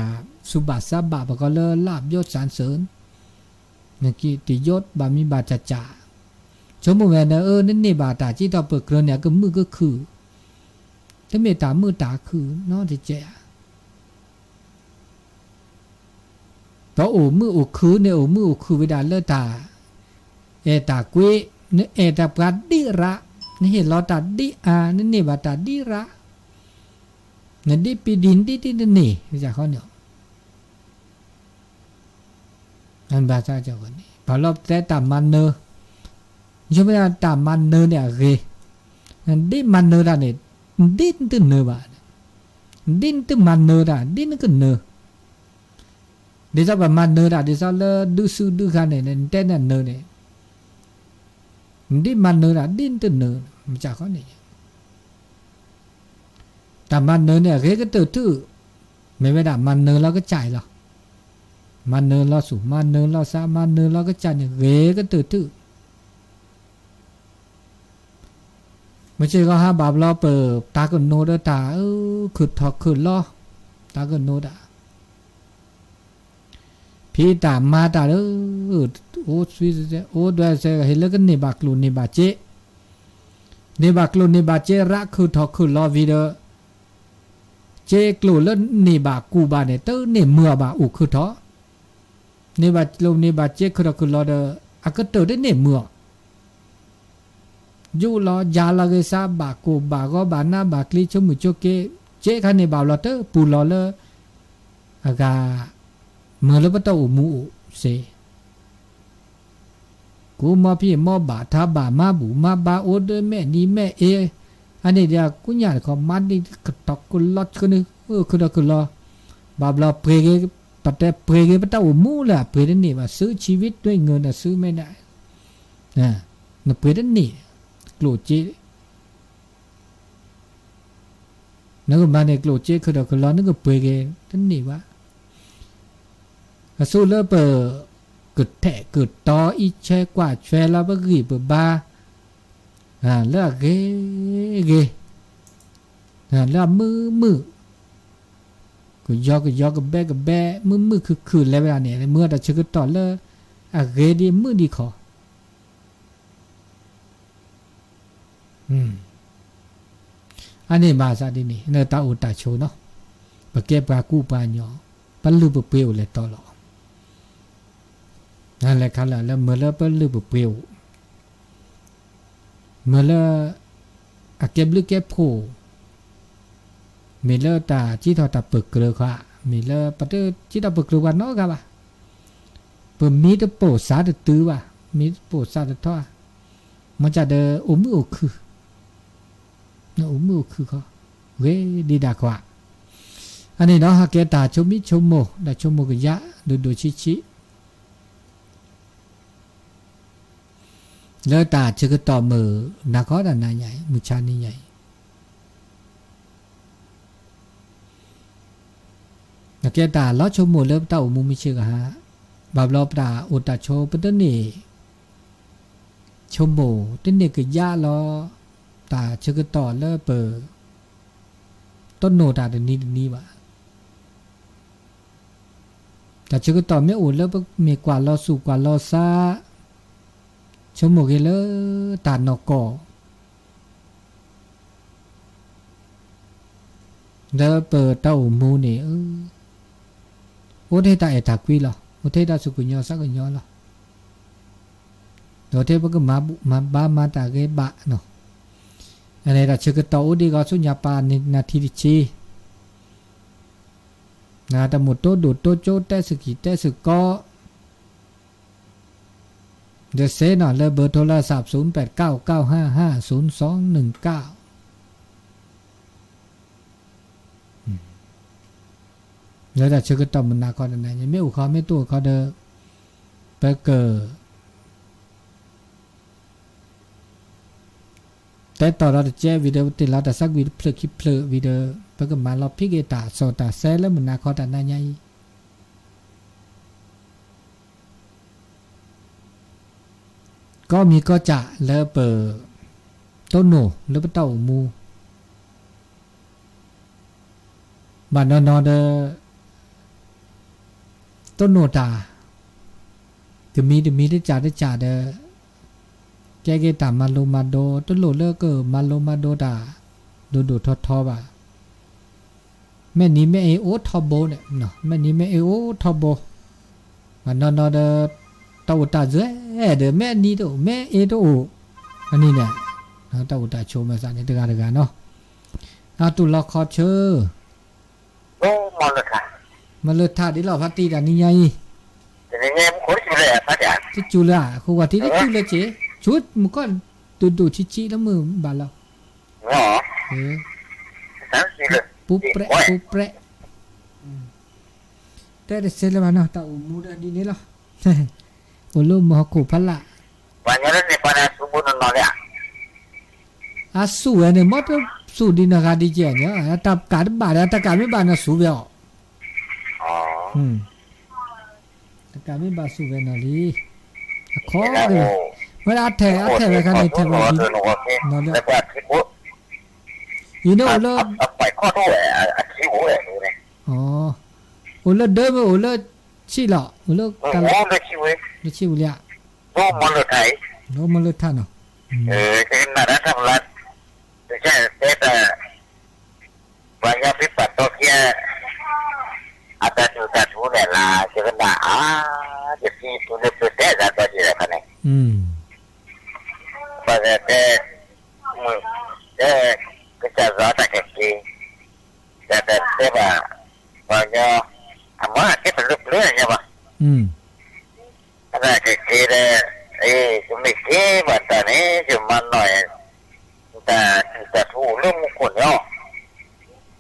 စူၢ်ဘၣ်စးဘၣ် ပကိးလၢလၢ်ဘျီစၣ်စၢၣ်, နက့တယီဘၣ်မံဘၣ်တၢ်စၢ်, ဆိကမိၣ်ဝဲန့ၣ် အၢ နန့ၢ်ဘၣ်တၢ်စံးထီၣ်ပၢၢ်ကြၢးန့ၣ် အကမုာ်ကခုၣ်, တမ့ၢ်တၢ်မုာ်တၢ်ခုၣ်နီတကဲးဧါ. ပအိၣ်မုာ်အိၣ်ခုၣ်န့ၣ် အိၣ်မုာ်အိၣ်ခုၣ်ဝဲဒၣ်လၢတၢ် အဲၣ်တၢ်ကွံ, နအဲၣ်တၢ်ပှၤဒ်ရၣ်, နဟ့ၣ်လီၤတၢ်ဒ်အါ, နန့ၢ်ဘၣ်တၢ်ဒ်ရၣ်, နဒ်ပံဒ်နဒ်ဒ်တန့ၢ်, ဃီန့ၣ် ဘၣ်သးကန့ၣ် ပှၤလီၤတဲတၢ်မၤနၢၤ, ယမ့ၢ်ဒၣ်တၢ်မၤနၢၤန့ၣ်အဂ့ၤ, ဒ်မၤနၢၤတၢ်န့ၣ် ဒ်နတနၢၤဘၣ်, ဒ်နတမၤနၢၤတၢ် ဒ်နကနၢၤ, ဒ်သိးပမၤနၢၤတၢ် ဒ်သိးလၢဒုးစုဒုးခါန့ၣ် နတဲန့ၣ်နၢၤန့ၣ် ဒ်မၤနၢၤတၢ် ဒ်နတနၢၤ မစးဃီန့ၣ် တၢ်မၤနၢၤန့ၣ် အဂ့ၤကတၢၢ်ထူၣ်, မ့ၢ်ဝဲဒၣ်မၤနၢၤလီၤကစၢ်အံၤလီၤ. မၤနၢၤလီၤဆူၣ် မၤနၢၤလီၤစး မၤနၢၤလီၤကစၢ်န့ၣ် ဂ့ၤကတၢၢ်ထူၣ်. မုၢ်ဆ့ၣ်ဂီၤဟါဘၣ်ဘျီပ တၢ်ကနိးဒီးတၢ် ခုၣ်ထီၣ်ခုၣ်လီၤ, တၢ်ကနိးတၢ် ဖံးတၢ်မၤတၢ်ဒီး အိၣ်သွံ အိၣ်ဒွဲၣ်စဲ ဟ့ၣ်လၢကန့ၢ်ဘၣ်ကျိၣ်န့ၢ်ဘၣ်စ့, န့ၢ်ဘၣ်ကျိၣ်န့ၢ်ဘၣ်စ့ ရးခုၣ်ထီၣ်ခုၣ်လီၤဝံၤဒီး စ့ကျိၣ်လၢန့ၢ်ဘၣ်ကူၣ်ဘၣ်န့ၣ် တန့ၢ်မုာ်အီၤဘၣ် အိၣ်ခုၣ်ထီၣ်, န့ၢ်ဘၣ်ကျိၣ်န့ၢ်ဘၣ်စ့ခုၣ်ထီၣ်ခုၣ်လီၤဒီး အကတၢၢ်တန့ၢ်မုာ်အီၤ ယူးလီၤယၤလီၤဂ့ၤစး ဘၣ်ကိၢ်ဘၣ်ဂီၤဘၣ်နးဘၣ်ကျံ ဆိကမိၣ်ဆိက့, စ့ခါန့ၣ်ဘၣ်ဘျီတပူၤလီၤလၢ အဂၤ မုာ်လၢပတၢ်အိၣ်မူအိၣ်စ့, ကူမီဖံးမီဘၣ်ထါဘၣ်မါဘူၣ်မါဘါ အိၣ်ဒီးမဲာ်နံၤမဲာ်အ့, အန့ၣ်ဒီးကူညၣ်တခီ မၤဒ်ကထီၣ်ကလီၤ ခုၣ်ထီၣ်ခုၣ်လီၤ, ဘၣ်ဘျီပှ့ၤက့ၤ, ပတဲပှ့ၤက့ၤပတၢ်အိၣ်မူလၢအပှ့ၤတန့ၢ်ဘၣ် စုဆံးဝံတွ့ငၢၢ်ဒီးစုမဲာ်ဒၣ်, နပှ့ၤတန့ၢ်, ကျိၣ်စ့ နကမၤန့ၢ်ကျိၣ်စ့ခုၣ်ထီၣ်ခုၣ်လီၤ နကပှ့ၤက့ၤတန့ၢ်ဘၣ်. အဆိလၢပ ကထဲးကတီၤအံးဆဲကွၢ်ဆွဲလီၤပဂံၢ်ပဘါ လၢအဂ့ၤဂ့ၤ, လၢအမုာ်မုာ်, ကယီကယီကဘဲကဘဲ မုာ်မုာ်ခုၣ်ခုၣ်လဲၤဝဲဒၣ်န့ၣ် မုၢ်တၢ်ဆၢကတီၢ်လၢ အဂ့ၤဒံးမုာ်ဒံးခီ အန့ၣ်ဘၣ်ဆၣ်ဒ်န့ၣ် လၢတၢ်အိၣ်တၢ်ဆိးနီၤ, ပကဲပှၤကူပှၤကညီ, ပလုၢ်ပပှ့ၤအိၣ်လဲၤတီလီၤ. လဲၤခါလၢ လၢမုာ်လၢပလုၢ်ပပှ့ၤအိၣ်, မုာ်လၢ အကဲဘျုးကဲဖှိၣ်, မ့ၢ်လၢတၢ်စံးထီၣ်တၢ်ပၢၢ်ကြၢးခီ, မ့ၢ်လၢပတစံးထီၣ်ပၢၢ်ကြၢးပှၤနီတဂၤဘၣ်. ပမံတပိာ်စးတတုၤဘၣ်, မံတပိာ်စးတထီၣ်, မ့ၢ်ကဒီးအိၣ်မုာ်အိၣ်ခုၣ်, အိၣ်မုာ်အိၣ်ခုၣ်ခီ, ဂ့ၤဒံးဒၣ်ကွၢ်. အန့ၣ်ဒီး ဟဲကဲတၢ်ဆိမိၣ်ဆိကမိၣ် တၢ်ဆိကမိၣ်ကယၢ် ဒိၣ်ဒိၣ်ဆံးဆံး လၢတၢ်ဆၢကတီၢ်မုၢ်နၤခီတနၤညါအံၤ မုၢ်ဆါနံၤညါအံၤ အကဲတၢ်လီၤဆိကမိၣ်လၢပတၢ်အိၣ်မူမုၢ်ဆ့ၣ်ဂဟါ, ဘၣ်ဘျီပတၢ်အိၣ်တၢ်ဆိးပတန့ၢ် ဆိကမိၣ်တန့ၢ်ကယၢ်လီၤ, တၢ်ဆၢကတီၢ်လၢပ တနိၣ်တၢ်တနံၤတနံၤဘၣ်. တၢ်ဆၢကတီၢ်မ့ၢ်အိၣ်လၢပမ့ၢ်ကွၢ်လီၤဆူၣ်ကွၢ်လီၤဆါ, ဆိကမိၣ်က့ၤလၢတၢ်နီၢ်ကီၢ် လၢပတၢ်အိၣ်မူန့ၣ်, အိၣ်ထဲတၢ်အဲၣ်တၢ်ကွံလီၤ. အိၣ်ထဲတၢ်စူၢ်ကညီၤစးကညီၤလီၤ. ဒီးထဲပကမၤဘၣ်မၤတၢ်ဂ့ၤဘၣ်နီၤ. အန့ၣ်တၢ်ဆၢကတီၢ်အိၣ်ဒံးဂီၤဆူညါပၢ်နံၣ်နၣ်ထံတဆံ, တၢ်မိၣ်တိဒိၣ်တိကၠိတဲစကံၢ်တဲစကီး ဒီးစ့နီၤ လၢဘၢထိလၢစး ศูนย์แปดเก้าเก้าห้าห้าศูนย์สองหนึ่งเก้า လၢတၢ်ဆၢကတီၢ်မုၢ်နၤခီတနၤညါ မ့ၢ်အိၣ်ခီမ့ၢ်တအိၣ်ခီဒီး ပက တဲတီၤဒီးတကဲဝံၤဒီး ပတ့ၢ်လီၤတၢ်ဆါကွံာ်တဖျၢၣ်ခံဖျၢၣ်ဝံၤဒီး ပကမၤလီၤဖံးက့ၤတၢ်စီၣ်တၢ်ဆဲလၢမုၢ်နၤခီတနၤညါအံၤ ကီၢ်မံၤကီၢ်စဲၣ်လၢပ တိၢ်နီၣ်လၢပတၢ်အိၣ်မူ ဘၣ်နီၢ်နီၢ်ဒီး တိၢ်နီၣ်တၢ် တမံၤတမံၤတကၢ်တကၢ်ဒီး ကဲက့ၤတၢ်မၤလိမၤဒိး တလိၣ်လၢကမၤလိမၤဒိးတၢ် ဒိၣ်ဒိၣ်ထီထီဘၣ်. မ့ၢ်နံၤမ့ၢ်အ့အိၣ်ထီဘိန့ၣ်, မ့ၢ်နံၤမ့ၢ်အ့အိၣ်ထီဘိ, ဘၣ်နီၢ်နီၢ်ဒီး တၢ်အိၣ်တၢ်စဲဒီး မ့ၢ်အနံၤတအိၣ် မ့ၢ်အ့တအိၣ်, အနံၤန့ၣ် တၢ်အိၣ်တၢ်ဆိးမၤသးန့ၣ်တဂၤတဂၤနီၤ. အတူၢ်လီၤခီဆၢ မၤလၢထးဒ်လီၤဖးတံၢ်တၢ်နံၤညါအံၤ, တစူၤလၢ အဃိဂီၤထံးတစူၤလၢက့ၤ, ဆိမုၢ်ကီၢ်ဒိၣ်ဒိၣ်ဆံးဆံးလၢမုၢ်ဘၣ်လီၤ. ပူပြဲး ပူပြဲး, တဲတစဲးလၢၤဘၣ်နီၤ တၢ်အိၣ်မူဒီးဒ်န့ၣ်လီၤ. အိၣ်လၢမဟီၣ်ခိၣ်ဖးလၢ် အစူၢ်ဝဲန့ၣ် မ်တစူၢ်ဒ်နီၢ်ဂၤဒ်ကဲၢ်န့ၣ် တၢ်ကးတဘၣ်ဒီး တၢ်ကးမ့ၢ်ဘၣ်နီၢ်စူၢ်ဝဲအီၤ, တၢ်ကးမ့ၢ်ဘၣ်စူၢ်ဝဲနီၢ်လံ, အခီ, ဝဲဒၣ်ထဲး အထဲးဝဲခါန့ၣ် ထဲးဝဲဒ်, အံၤန့ၣ်အိၣ်လၢ, အိၣ်လၢဒၢမ့ၢ်အိၣ်လၢ ဆံးလီၤ အိၣ်လၢ, လၢဆံးဝံၤလံဧါ, လၢမီလၢထးနီၤ, တကနၣ်ဒၣ်တၢ်မလါ, တကတဲတၢ်, ပှၤကညီဖံပာ်တီခံ, အတၢ်ဒုၣ်တၢ်ထူန့ၣ်လၢ ယကနၣ်အါ, ယဖံဖုလၢပတဲတၢ်ဒီးယဲၢ်ခါန့ၣ်, ပှၤကတဲ, မုၢ်, တဲ, ကစၢ်စီၤတၢ်ကက့ၤ, တၢ်တဲဘၣ်, ပှၤကညီ, အမၤကဲပလၢပျၢၤညါဘၣ် အတၢ်ကက့ၤဒီး, အ့ ယမ့ၢ်က့ၤဘၣ်တၢ်န့ၣ် ယမၤနီၣ်, တၢ်ဒုၣ်တၢ်ထူအိၣ်လၢမူခိၣ်န့ၣ်လီၤ,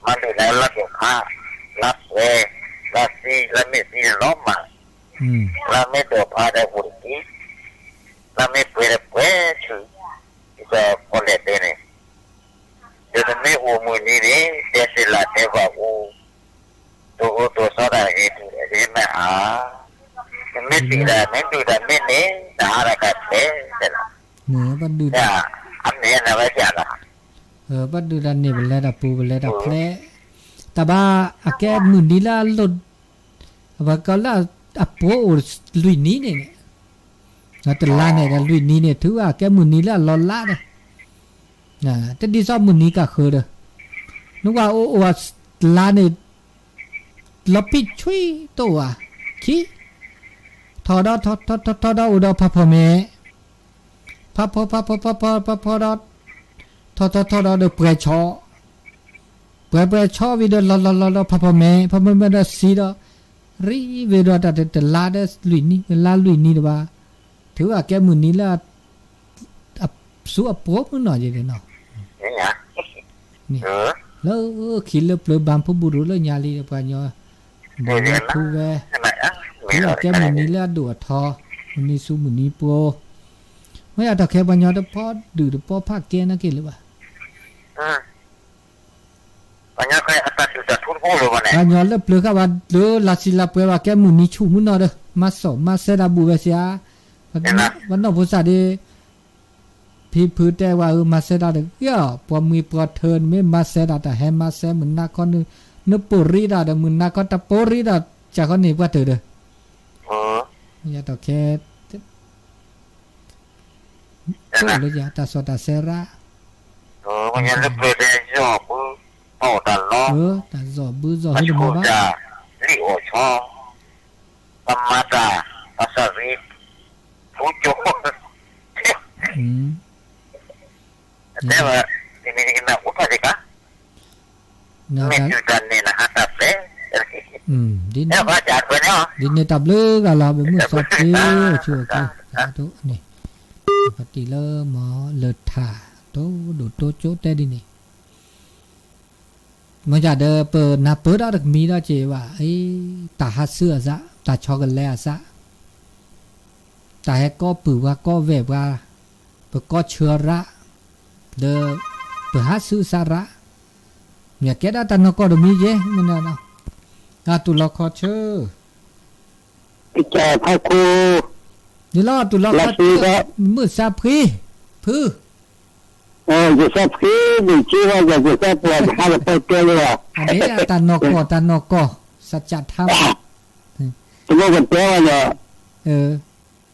မၤဒုၣ်န့ၣ်လၢဒိၣ်ဖး, လါပှဲၤ, လါသံ, လါမ့ၢ်သံန့ၣ်လီၤမး, လါမ့ၢ်ဒိၣ်ဖးဒီးအိၣ်တက့ၢ်, လါမ့ၢ်ပှဲၤဒီးပှဲၤဆူၣ်, ဒ်သိးပီၣ်လဲၣ်တဲန့ၣ် ဒီးနမ့ၢ်အိၣ်မုၢ်နံၤန့ၣ် တဲသ့လၢတဲဘၣ်အိၣ်, တိၢ်အိၣ်တိၢ်ဆီတၢ်ဂ့ၤတုၤဂ့ၤမ့ၢ်အါ, နမ့ၢ်ဒုၣ်တၢ်မ့ၢ်န့ၣ် နဟးတၢ်ကတဲတဲလီၤ, အမ့ၢ်နဝဲဒၣ်လီၤ, ပဘၣ်ဒုၣ်တၢ်န့ၢ်ပလဲတၢ်ပူၤပလဲတၢ်ဖျဲး, တၢ်ဘၣ်အကဲမုၢ်နံၤလၢအလိၣ်, အဝဲကီလၢအပှဲၤအိၣ်လွံၢ်နံၤန့ၣ်, တလါန့ၣ်ဒီးလွံၢ်နံၤန့ၣ် ထုးအကဲမုၢ်နံၤလၢအလီၤလးဒီး တဒ်သိးမုၢ်နံၤကဃၢၤဒီး, နကွၢ်အိၣ်အိၣ်တလါန့ၣ်, လီၤပံၣ်ဆွံတအိၣ်ဧါ, ခံ, ထီၣ်ဒီးထီၣ်ထီၣ်ထီၣ်ထီၣ်ဒီးအိၣ်ဒီးဖးဖီၣ်မဲာ်, ဖးဖီၣ်ဖးဖီၣ်ဖးဖီၣ်ဖးဖီၣ်ဒီး, ထီၣ်ထီၣ်ထီၣ်ဒီးဒီးပှဲၤဆီ, ပှဲၤပှဲၤဆီဝံၤဒီးလီၤလီၤလီၤဒီးဖးဖီၣ်မဲာ် ဖးဖီၣ်မဲာ်ဒီးစံးဒီး, ရံဝဲဒီးတၢ်တလါဒီးလွံၢ်နံၤ လါလွံၢ်နံၤတဘၣ်, ထုးအကဲမုၢ်နံၤလၢ ဆူအပှဲၤမုၢ်နီၢ်ယဲန့ၣ်နီၤ, လၢခံလၢပျၢၤဘၣ်ဖုးဘူးရိၤလၢညါလံ ပှၤကညီ, ဘၣ်ဝဲထူဝဲ, ထုးအကဲမုၢ်နံၤလၢအဒိၣ်အထီ, မုၢ်နံၤဆူမုၢ်နံၤပှဲၤ, မ့ၢ်ယတၢ်ခဲပှၤကညီတပီဒုၣ်တပီဖးကဲနာ်က့ၤလၢၤဘၣ် ပှၤကညီလၢပျၢၤဃာ်ဘၣ်လၢလါဆံလါပှဲၤဘၣ်ကဲမုၢ်နံၤဆူၣ်မုၢ်နီၢ်ဒီး မၤစီၣ်မၤစဲတၢ်ဘူးဝဲစ့ဧါ, ပှၤနီၢ်ဖိစၢ်ဒီး ဖံဖုတဲဝဲဧၢ မၤစဲတၢ်တဂ့ၤ, ပှၤမှံပှၤထၢနမ့ၢ်မၤစဲတၢ်တၢ်ဟဲမၤစဲမုၢ်နၤခီ, နပိာ်ရံတၢ်ဒီးမုၢ်နၤခီတပိာ်ရံတၢ် ကၢ်ခီန့ၣ်ပှၤတၢၢ်ဒီး ယၤတီၢ်ခဲ တအိၣ်လၢယၤ တၢ်စီၣ်တၢ်ဆဲးရၣ်, တၢ်စီၣ်ဘုစီၣ်ဟုတမီၤဘၣ်, လံၣ်အီၣ်ဆီ, ပမၤတၢ်, ပသးရ့, ဖူကၠိ, တဲဝဲ, အိၣ်ထီၣ်က့ၤကါ, မ့ၢ်တုၤတၢ်န့ၣ်နဟးတၢ်ပဲ, ဒ်န့ၣ် တၢ်ဘျုးဂၤလီၤ ပမုၢ်စီဆှံ အိၣ်ဆူၣ်အိၣ်ချ့ စးထီၣ်န့ၣ်, ပတံၢ်လၢမီၤလၢထး တိၢ်ဒိၣ်တိၢ်ကၠိတဲဒ်န့ၣ်, မ့ၢ်ဒၣ်ဒီး ပနၢ်ပၢၢ်ဒီးတကမံၤဒီးက့ၤဘၣ်, တၢ်ဟးဆူအစး တၢ်ဆီကလဲၤအစး တၢ်ဟဲကီၢ်ပုၢ်ပှၤကီၢ်ဝဲၢ်ပှၤ, ပကီၢ်ဆၢရၣ်, ဒီး ပဟးဆူအစးရၣ်, မ့ၢ်ကဲဒၣ်တၢ်နီၢ်ကီၢ်တမံၤယဲ, မ့ၢ်နီၤ, အတူၢ်လီၤခီဆၢ, ကစၢ်ဖးခိၣ်, ဒ်လီၤတူၢ်လီၤခီဆၢ, မုၢ်စၢဖှံ, ဖု ယစၢဖှံ, မ့ၢ်က့ဝဲယစၢပှၤ ယဟးလၢပီၣ်ကဲလၢၤ, အန့ၣ်တၢ်နီၢ်ကီၢ် တၢ်နီၢ်ကီၢ် စၢကၠးထါမး, တဘၣ်ကတဲဝဲလီၤ,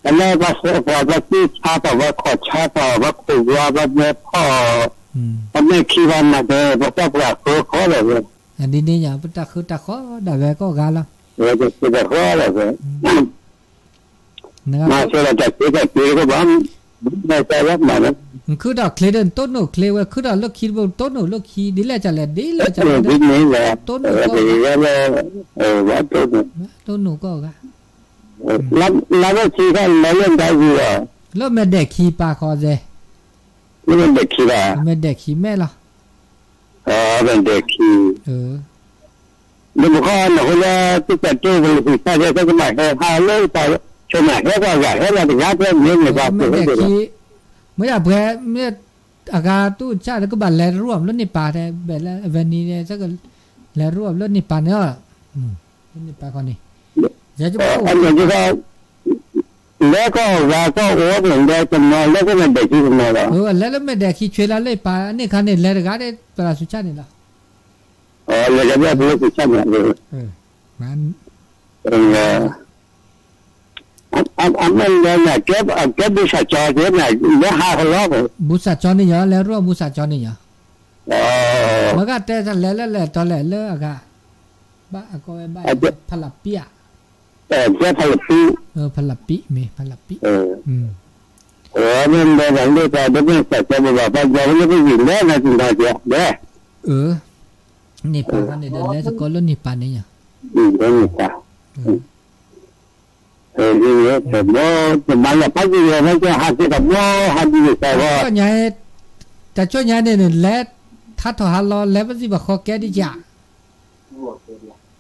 အလၢပှၤစၢပှၤ ပှၤသ့ဆါပှၤ ပှၤခီၣ်ဆါပှၤ ပှၤခိၣ်ယွၤ ပှၤမဲာ်ဖီၣ်, ပှၤမဲာ်ခံပှၤနးတဲ ပှၤစၢပှၤဃၢဃီလီၤ, ဒ်န့ၣ်ညါ ပတၢ်ဃၢတၢ်ဃီဒၣ်ဝဲကိးဂၤလီၤ, ဃၢလီၤ, မၤစၢၤလီၤတၢ်ဆၢတၢ်ဆၢကဘၣ်, မၤစၢၤလီၤမၤလီၤ, နခုထီၣ်ချ့ဒီး နတိၢ်နီၣ်ချ့ဝဲ ခုထီၣ်လၢခံတဘိ နတိၢ်နီၣ်လၢခံ ဒ်လဲၣ်ကလဲၣ် ဒ်လဲၣ်ကလဲၣ်, တိၢ်နီၣ်ကိးဂၤ, တိၢ်နီၣ်ကိးဂၤ, လါဝဲဆံခါလီၤလၢဒၣ်ယံၤလီၤ, လၢမဲာ်ဒဲးခံပာ်ခီသဲ, လၢမဲာ်ဒဲးခံဘၣ်, မဲာ်ဒဲးခံမဲာ်လီၤ, မဲာ်ဒဲးခံ လၢပခီနၢ်ဟူလၢ ကစၢ်တိၢ်ပလၢၤဖံးဆါဒဲး ကဘၣ်ဟဲဟးလၢတၢ်ဆိၣ်နၢ်ဟဲပှၤဂၤဟဲလီၤတဂၤဖဲမ့ၢ်န့ၣ် ပှၤကိးဟဲက့ၤလီၤ, မ့ၢ်ယၤပှဲၤ မ့ၢ်အဂၤတူၢ်ဆၣ် ကဘၣ်လဲၤရူၢ်အီၤလၢန့ၣ်ပာ်တဲ ဘဲးလၢအဝဲန့ၣ် လဲၤရူၢ်အီၤလၢန့ၣ်ပာ်န့ၣ်, လၢန့ၣ်ပာ်ခီန့ၣ်, ယဲကဘၣ်အိၣ် လဲၤကီၢ်ဂၤကီၢ်အိၣ်န့ၣ် လဲၤကနီၤ လဲၤကီၢ်မဲာ်ဒဲးခံကနီၤလီၤ, လဲၤလၢမဲာ်ဒဲးခံဆွ့လီၤလၢပာ်န့ၣ်ခါန့ၣ် လဲၤတဂၤဒ်ပလၢ်ဆူၣ်ဆၣ်န့ၣ်လီၤ, လဲၤကဘၣ်ပလၢ်ဆူၣ်ဆၣ်န့ၣ်, အမ့ၢ်လဲၤန့ၣ် အကဲဘူၣ်စၢ်ကၠီက့ၤန့ၣ် လဲၤဟးကလီ, ဘူၣ်စၢ်ကၠီန့ၣ်ယီၤ လဲၤရူၢ်ဘူၣ်စၢ်ကၠီန့ၣ်ယီၤ, မ့ၢ်ဂၤတဲလဲၤလၢလဲၤတီလဲၤလၢအဂၤ, ဘၣ်အကိးဝဲဘၣ် ဖလပံဧါ, ဖလပံ, ဖလပံ, မ့ၢ်ဖလပံ, မ့ၢ်လဲၤန့ၣ်လၢတၢ်ဒ်မ့ၢ်စၢ်ကၠီ ပဘၣ်ပာ်ယီၤလၢပဂံၢ်လဲၤန့ၣ်တနီၤက့ၤ, န့ၣ်ပာ်ခါန့ၣ်ဒီး လဲၤသကိးလၢန့ၣ်ပာ်န့ၣ်ယီၤ, န့ၣ်ပာ် တမၤလၢဖးယံၤလီၤ မ့ၢ်ကဟးက့ၤတဘျီ ဟးဒ်န့ၣ်စၢ်ဂီၢ်, တၢ်ဆိညါန့ၣ်န့ၣ် လဲၤထါထီၣ်ဟးလီၤ လဲၤပစံးဘၣ်ဃီကဲဒ်ယၤ,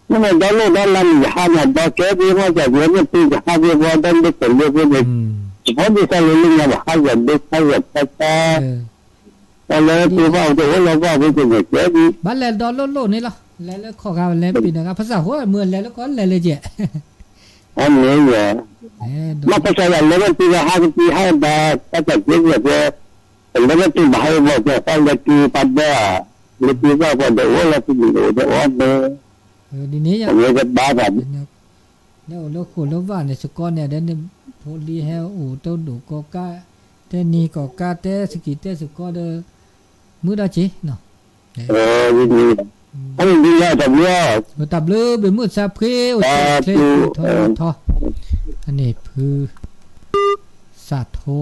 မ့ၢ်ဒီလိၣ်ဒီလါန့ၣ် ယဟးန့ၣ် ဒီကဲဒ်မ့ၢ်ကၢ်ဒ်မ့ၢ်ပှၤယဟးက့ၤပှၤဒီလၢကလၢပှၤန့ၣ်, ယဖီဒ်စၢ်လၢလၢညါဘၣ်ဟးယၤဒိဆါယၤဖီဆါ, တၢ်လၢပှၤဘၣ်အိၣ်တအိၣ်လီၤဘၣ်ဝဲကန့ၣ်ကဲဒ်, ဘၣ်လဲၤဒီလိၣ်လိၣ်န့ၣ်လီၤ လဲၤလၢခီၣ်ဂၤလဲၤပ့ၤန့ၣ်ဂၤ ဖၣ်စၢ်ဃိမ့ၢ်လဲၤလၢခီလဲၤလၢကဲ အန့ၣ်ယၤ, မ့ၢ်ဖၣ်စၢ်ယၤလဲၤလၢတုၤလၢဟးကတုၤဟးဘၣ် တၢ်တၢ်က့ၤယၤတဲ, လဲၤလၢတုၤဘၣ်ဟးဘၣ်ကၠီၤသးလဲၤတုၤပာ်ဒၢ, လၢတုၤဘၣ်ပှၤဒီးအိၣ်လၢတုၤန့ၣ်အိၣ်ဒီးအိၣ်န့ၣ်, အဝဲကဘၣ်ဘၣ် လၢအိၣ်လၢဃိၣ်လၢဝၣ်န့ၣ် စကီန့ၣ် ဒ်န့ၣ် ဖိလံၤဟဲအိၣ်တဒိၣ်ကီၢ်ကၢ်, တဲနံၤကီၢ်ကၢ် တဲစကံးတဲစကီဒီး မုၢ်ဒီးက့ၤနီၤ, တၢ်ဘျုး တၢ်ဘျုး ဘ့ၣ်မုၢ်စၢဖှံ အိၣ်ဆူၣ်အိၣ်ချ့ ထီထီထီ, အန့ၣ်ဖု စးထီ,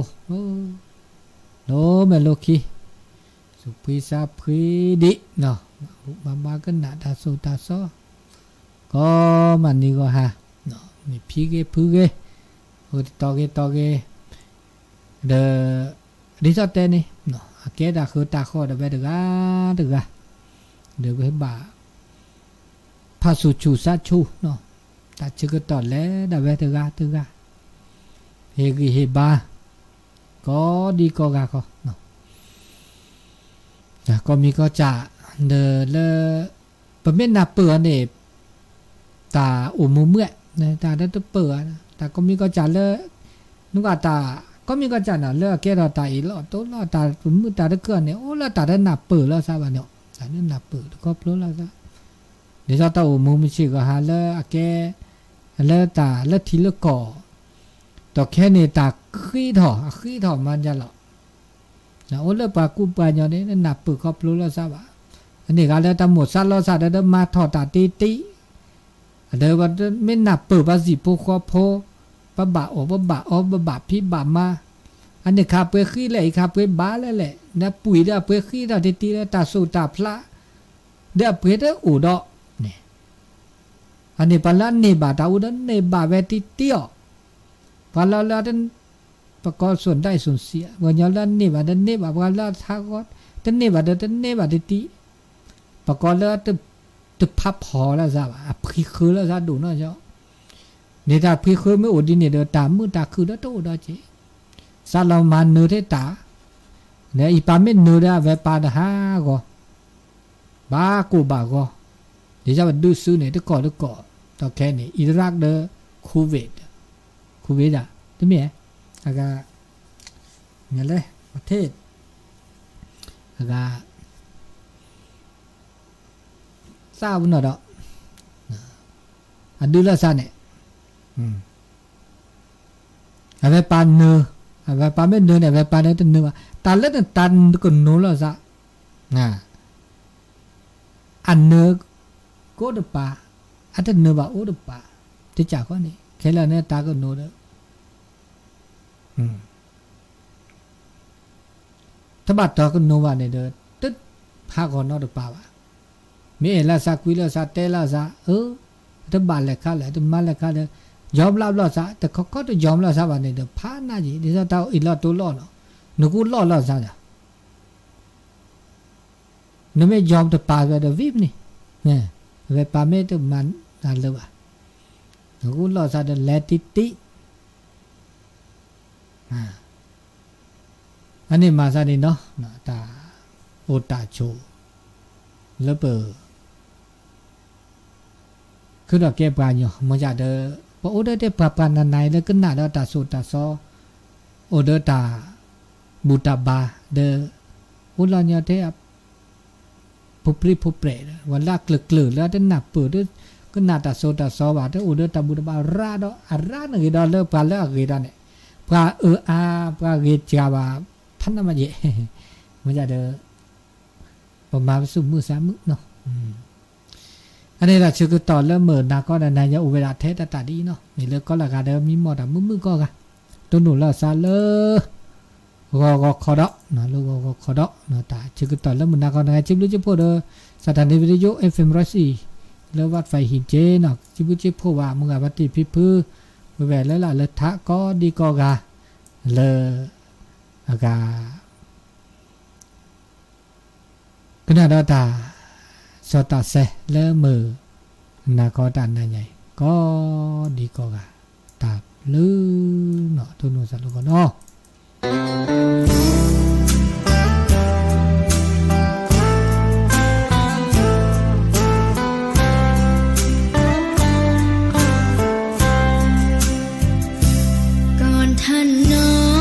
လိၤမဲာ်လိၤခံ စူးဖှံစၢဖှံဒံးနီၤ, မၤဘၣ်ကနၣ်တၢ်စိၣ်တၢ်စီ, ကိးမုၢ်နံၤဂီၤဟါ, မ့ၢ်ဖံဂ့ၤဖုဂ့ၤ, အိၣ်တတီၤဂ့ၤတီၤဂ့ၤ, ဒီး ဒ်သိးတဲန့ၣ်, အကဲတၢ်ဃၢတၢ်ဃီဒီးဝဲတဂၤတဂၤ, ဒီးဝဲဘၣ် ဖးဆူၣ်ဆူၣ်စးဆူၣ်, တၢ်ဆၢကတီၢ်လဲၤဒၣ်ဝဲတဂၤတဂၤ, ဟ့ၣ်ဂံၢ်ဟ့ၣ်ဘါ, ကိးဒံကိးဂၤဃီ, ကိးမံၤကိးစၢ်, ဒီးလၢ ပမ့ၢ်နၢ်ပၢၢ်အီၤန့ၣ်, တၢ်အိၣ်မူမုာ်, တၢ်တပၢၢ်, တၢ်ကိးမံၤကိးစၢ်လၢ, နကွၢ်တၢ်, ကိးမံၤကိးစၢ်နီၤ လၢအကဲထီၣ်တၢ်အ့ၣ်လိာ်အတိလိာ် တၢ်တမုာ်တၢ်တခုၣ်န့ၣ် အိၣ်လၢတၢ်တနၢ်ပၢၢ်လီၤသးဘၣ်န့ၣ်, တၢ်တနၢ်ပၢၢ်တခီဖျိလီၤသး, ဒ်သိးတၢ်အိၣ်မူမုာ်ဆ့ၣ်ဂီၤဟါလၢအကဲ, လၢတၢ်လၢထံးလၢကီၢ်, ဒီးခဲန့ၣ်တၢ်ဃ့ထီၣ် အဃ့ထီၣ်မၤညါလီၤ. အိၣ်လၢပှၤကူပှၤကညီန့ၣ် နနၢ်ပၢၢ်ခီဖျိလီၤသးဘၣ်. အန့ၣ်ဂၤလၢတၢ်မိၣ်သးလီၤသးဒီး ဒီးမၤထီၣ်တၢ်တ့တ့ ဒီးမ့ၢ်နၢ်ပၢၢ်ပှၤဟံၣ်ဖိဃီဖိ, ပဘၣ်အီၣ်ပဘၣ်အီ ပဘၣ်ဖံးဘၣ်မၤ, အန့ၣ်ခါပှဲၤဃံလဲၣ် အံၤခါပှဲၤဘၣ်လဲၣ်လဲၣ်, နပှံာ်ဒီးအပှဲၤဃံထီၣ်တ့တ့လၢတၢ်စိၢ်တၢ်ဖျး, ဒီးအပှဲၤတအိၣ်ဒီးန့ၣ် အန့ၣ်ပှၤလၢအန့ၢ်ဘၣ်တၢ်အိၣ်ဒီးန့ၢ်ဘၣ်ဝဲတံတံအီၤ, ပှၤလၢလၢ ပကိးစိၣ်ဒၣ်စိၣ်စံး ပှၤကညီလၢအန့ၢ်ဘၣ်ဒီးန့ၢ်ဘၣ်, ပှၤလၢအဟးဂီၤ တန့ၢ်ဘၣ်ဒီးတန့ၢ်ဘၣ်တံတံ, ပကိးလၢ တဖးဖီၣ်လၢသးဘၣ်, အဖှံဃၢလၢသးဒိၣ်နီၢ်ကီၢ်, န့ၣ်တၢ်ဖှံဃၢမ့ၢ်အိၣ်ဒ်န့ၣ်ဒီး တၢ်မုာ်တၢ်ခုၣ်ဒီးတအိၣ်ဒီးက့ၤ, သးလီၤမၤနၢၤထဲတၢ်, အံၤပာ်မ့ၢ်နၢၤဒီးအဝဲပာ်တဟးဂီၤ ဘၣ်ကိၢ်ဘၣ်ဂီၤ, ဒ်သိးပဒုးစုန့ၣ် တကီၢ်တကီၢ်, ဒီးခဲန့ၣ် Iraq ဒီး Kuwait, Kuwait ဒၣ် တမ့ၢ်, အဂၤ, မ့ၢ်လဲၣ်, ပထ့ၣ်, အဂၤ, သးပနီၣ်ဒီး, အဒုးလိာ်သးန့ၣ် အဝဲပာ်နၢၤ, အဝဲပာ်မ့ၢ်နၢၤန့ၣ် အဝဲပာ်ဒီးတနၢၤဘၣ်. တၢ်လၢနတၢ်ကနိလိာ်သး, အနၢၤကအိၣ်တပၤ, အတနၢၤဘၣ်အိၣ်တပၤ, တကးဃီန့ၣ် ခဲလၢာ်န့ၣ်တၢ်ကနိဒီး တဘၣ်တၢ်ကနိဘၣ်န့ၣ်ဒီး တဟးဂီၤနီတပၤဘၣ်. မ့ၢ်အဲၣ်လိာ်သးကွံလိာ်သးတဲလိာ်သး, အၢ, တဘၣ်လဲၤခါလဲၣ်, တမၤလဲၤခါလဲၣ်, ယီၤဘျါဘျီသး, တခီခီတယီၤဘျီသးဘၣ်န့ၣ်ဒီး ဖးနးယံာ် ဒ်သိးတၢ်အ့ၣ်လိာ်တိလိာ်နီၤ, နကူလိာ်လိာ်သးဒီး နမ့ၢ်ယီၤတပၤဝဲဒီးဝံၤမနုၤ, အဝဲပာ်မ့ၢ်တမၤတၢ်လၢၤဘၣ်, နကူလိာ်သးဒီးလဲၤတံတံ အန့ၣ်မၤသးန့ၣ်နီၤ, တၢ်အိၣ်တၢ်ဆိး လၢပ ခုဒီးကဲပှၤကညီ မ့ၢ်ယၤဒီး ပအိၣ်ဒီးတဲပှၤပှၤနၤနၤအံၤလၢကနၣ်ဒီးတၢ်သိၣ်တၢ်သီ, အိၣ်ဒီးတၢ်ဘူၣ်တၢ်ဘါဒီး အိၣ်လီၤညီတဲ ဖိပြံဖိပြဲးဒီး ပှၤလၢအကျၢၤကျၢၤလၢတနၢ်ပၢၢ်ဒီး ကနၣ်တၢ်သိၣ်တၢ်သီဘၣ် တအိၣ်ဒီးတၢ်ဘူၣ်တၢ်ဘါရၤဒီး အရၤနဂ့ၤဒီးလၢပှၤလၢအဂ့ၤတၢ်န့ၣ် ပှၤအၢအါ ပှၤဂ့ၤစှၤဘၣ် ဖးနးမးယဲၢ် မ့ၢ်ယၤဒီး ပမၤပသူၣ်မုာ်သးမုာ်နီၤ. အန့ၣ်ဒီးဆၢကတီၢ်လၢမုၢ်နၤခီဒီးနၤညါအိၣ်ဝဲဒၣ်ထဲတၢ်တၢ်ဒ်အံၤနီၤ, မ့ၢ်လၢကီလၢဂၤဒီးမံမီၢ်တၢ်မုာ်မုာ်ကီၢ်ဂၤ, တိၢ်နီၣ်လိာ်သးလၢ ဂီၤဂီၤခီဒီး လၢဂီၤဂီၤခီဒီး တၢ်ဆၢကတီၢ်လၢမုၢ်နၤခီနၤညါ စံးဘျုးစံးဖှိၣ်ဒီး စးထီၣ်န့ၣ် Radio FM ရၢစံ လၢ Wi-Fi ဟံၣ်က့နီၤ, စံးဘျုးစံးဖှိၣ်ဘၣ် မုၢ်ဂၤပှၤတ့ၢ်ဖံဖု ဝဲဝဲလၢလၢ်လၢထးကိးဒံကိးဂၤ လၢ အဂၤ ကနၣ်ဒီးတၢ် စီၤတၢ်စဲ လၢမုၢ်နၤခီတၢ်နၤညါအံၤ ကိးဒံကိးဂၤ တၢ်ဘျုးနီၤ တိၢ်နီၣ်သးလိကီၢ်နီၤ.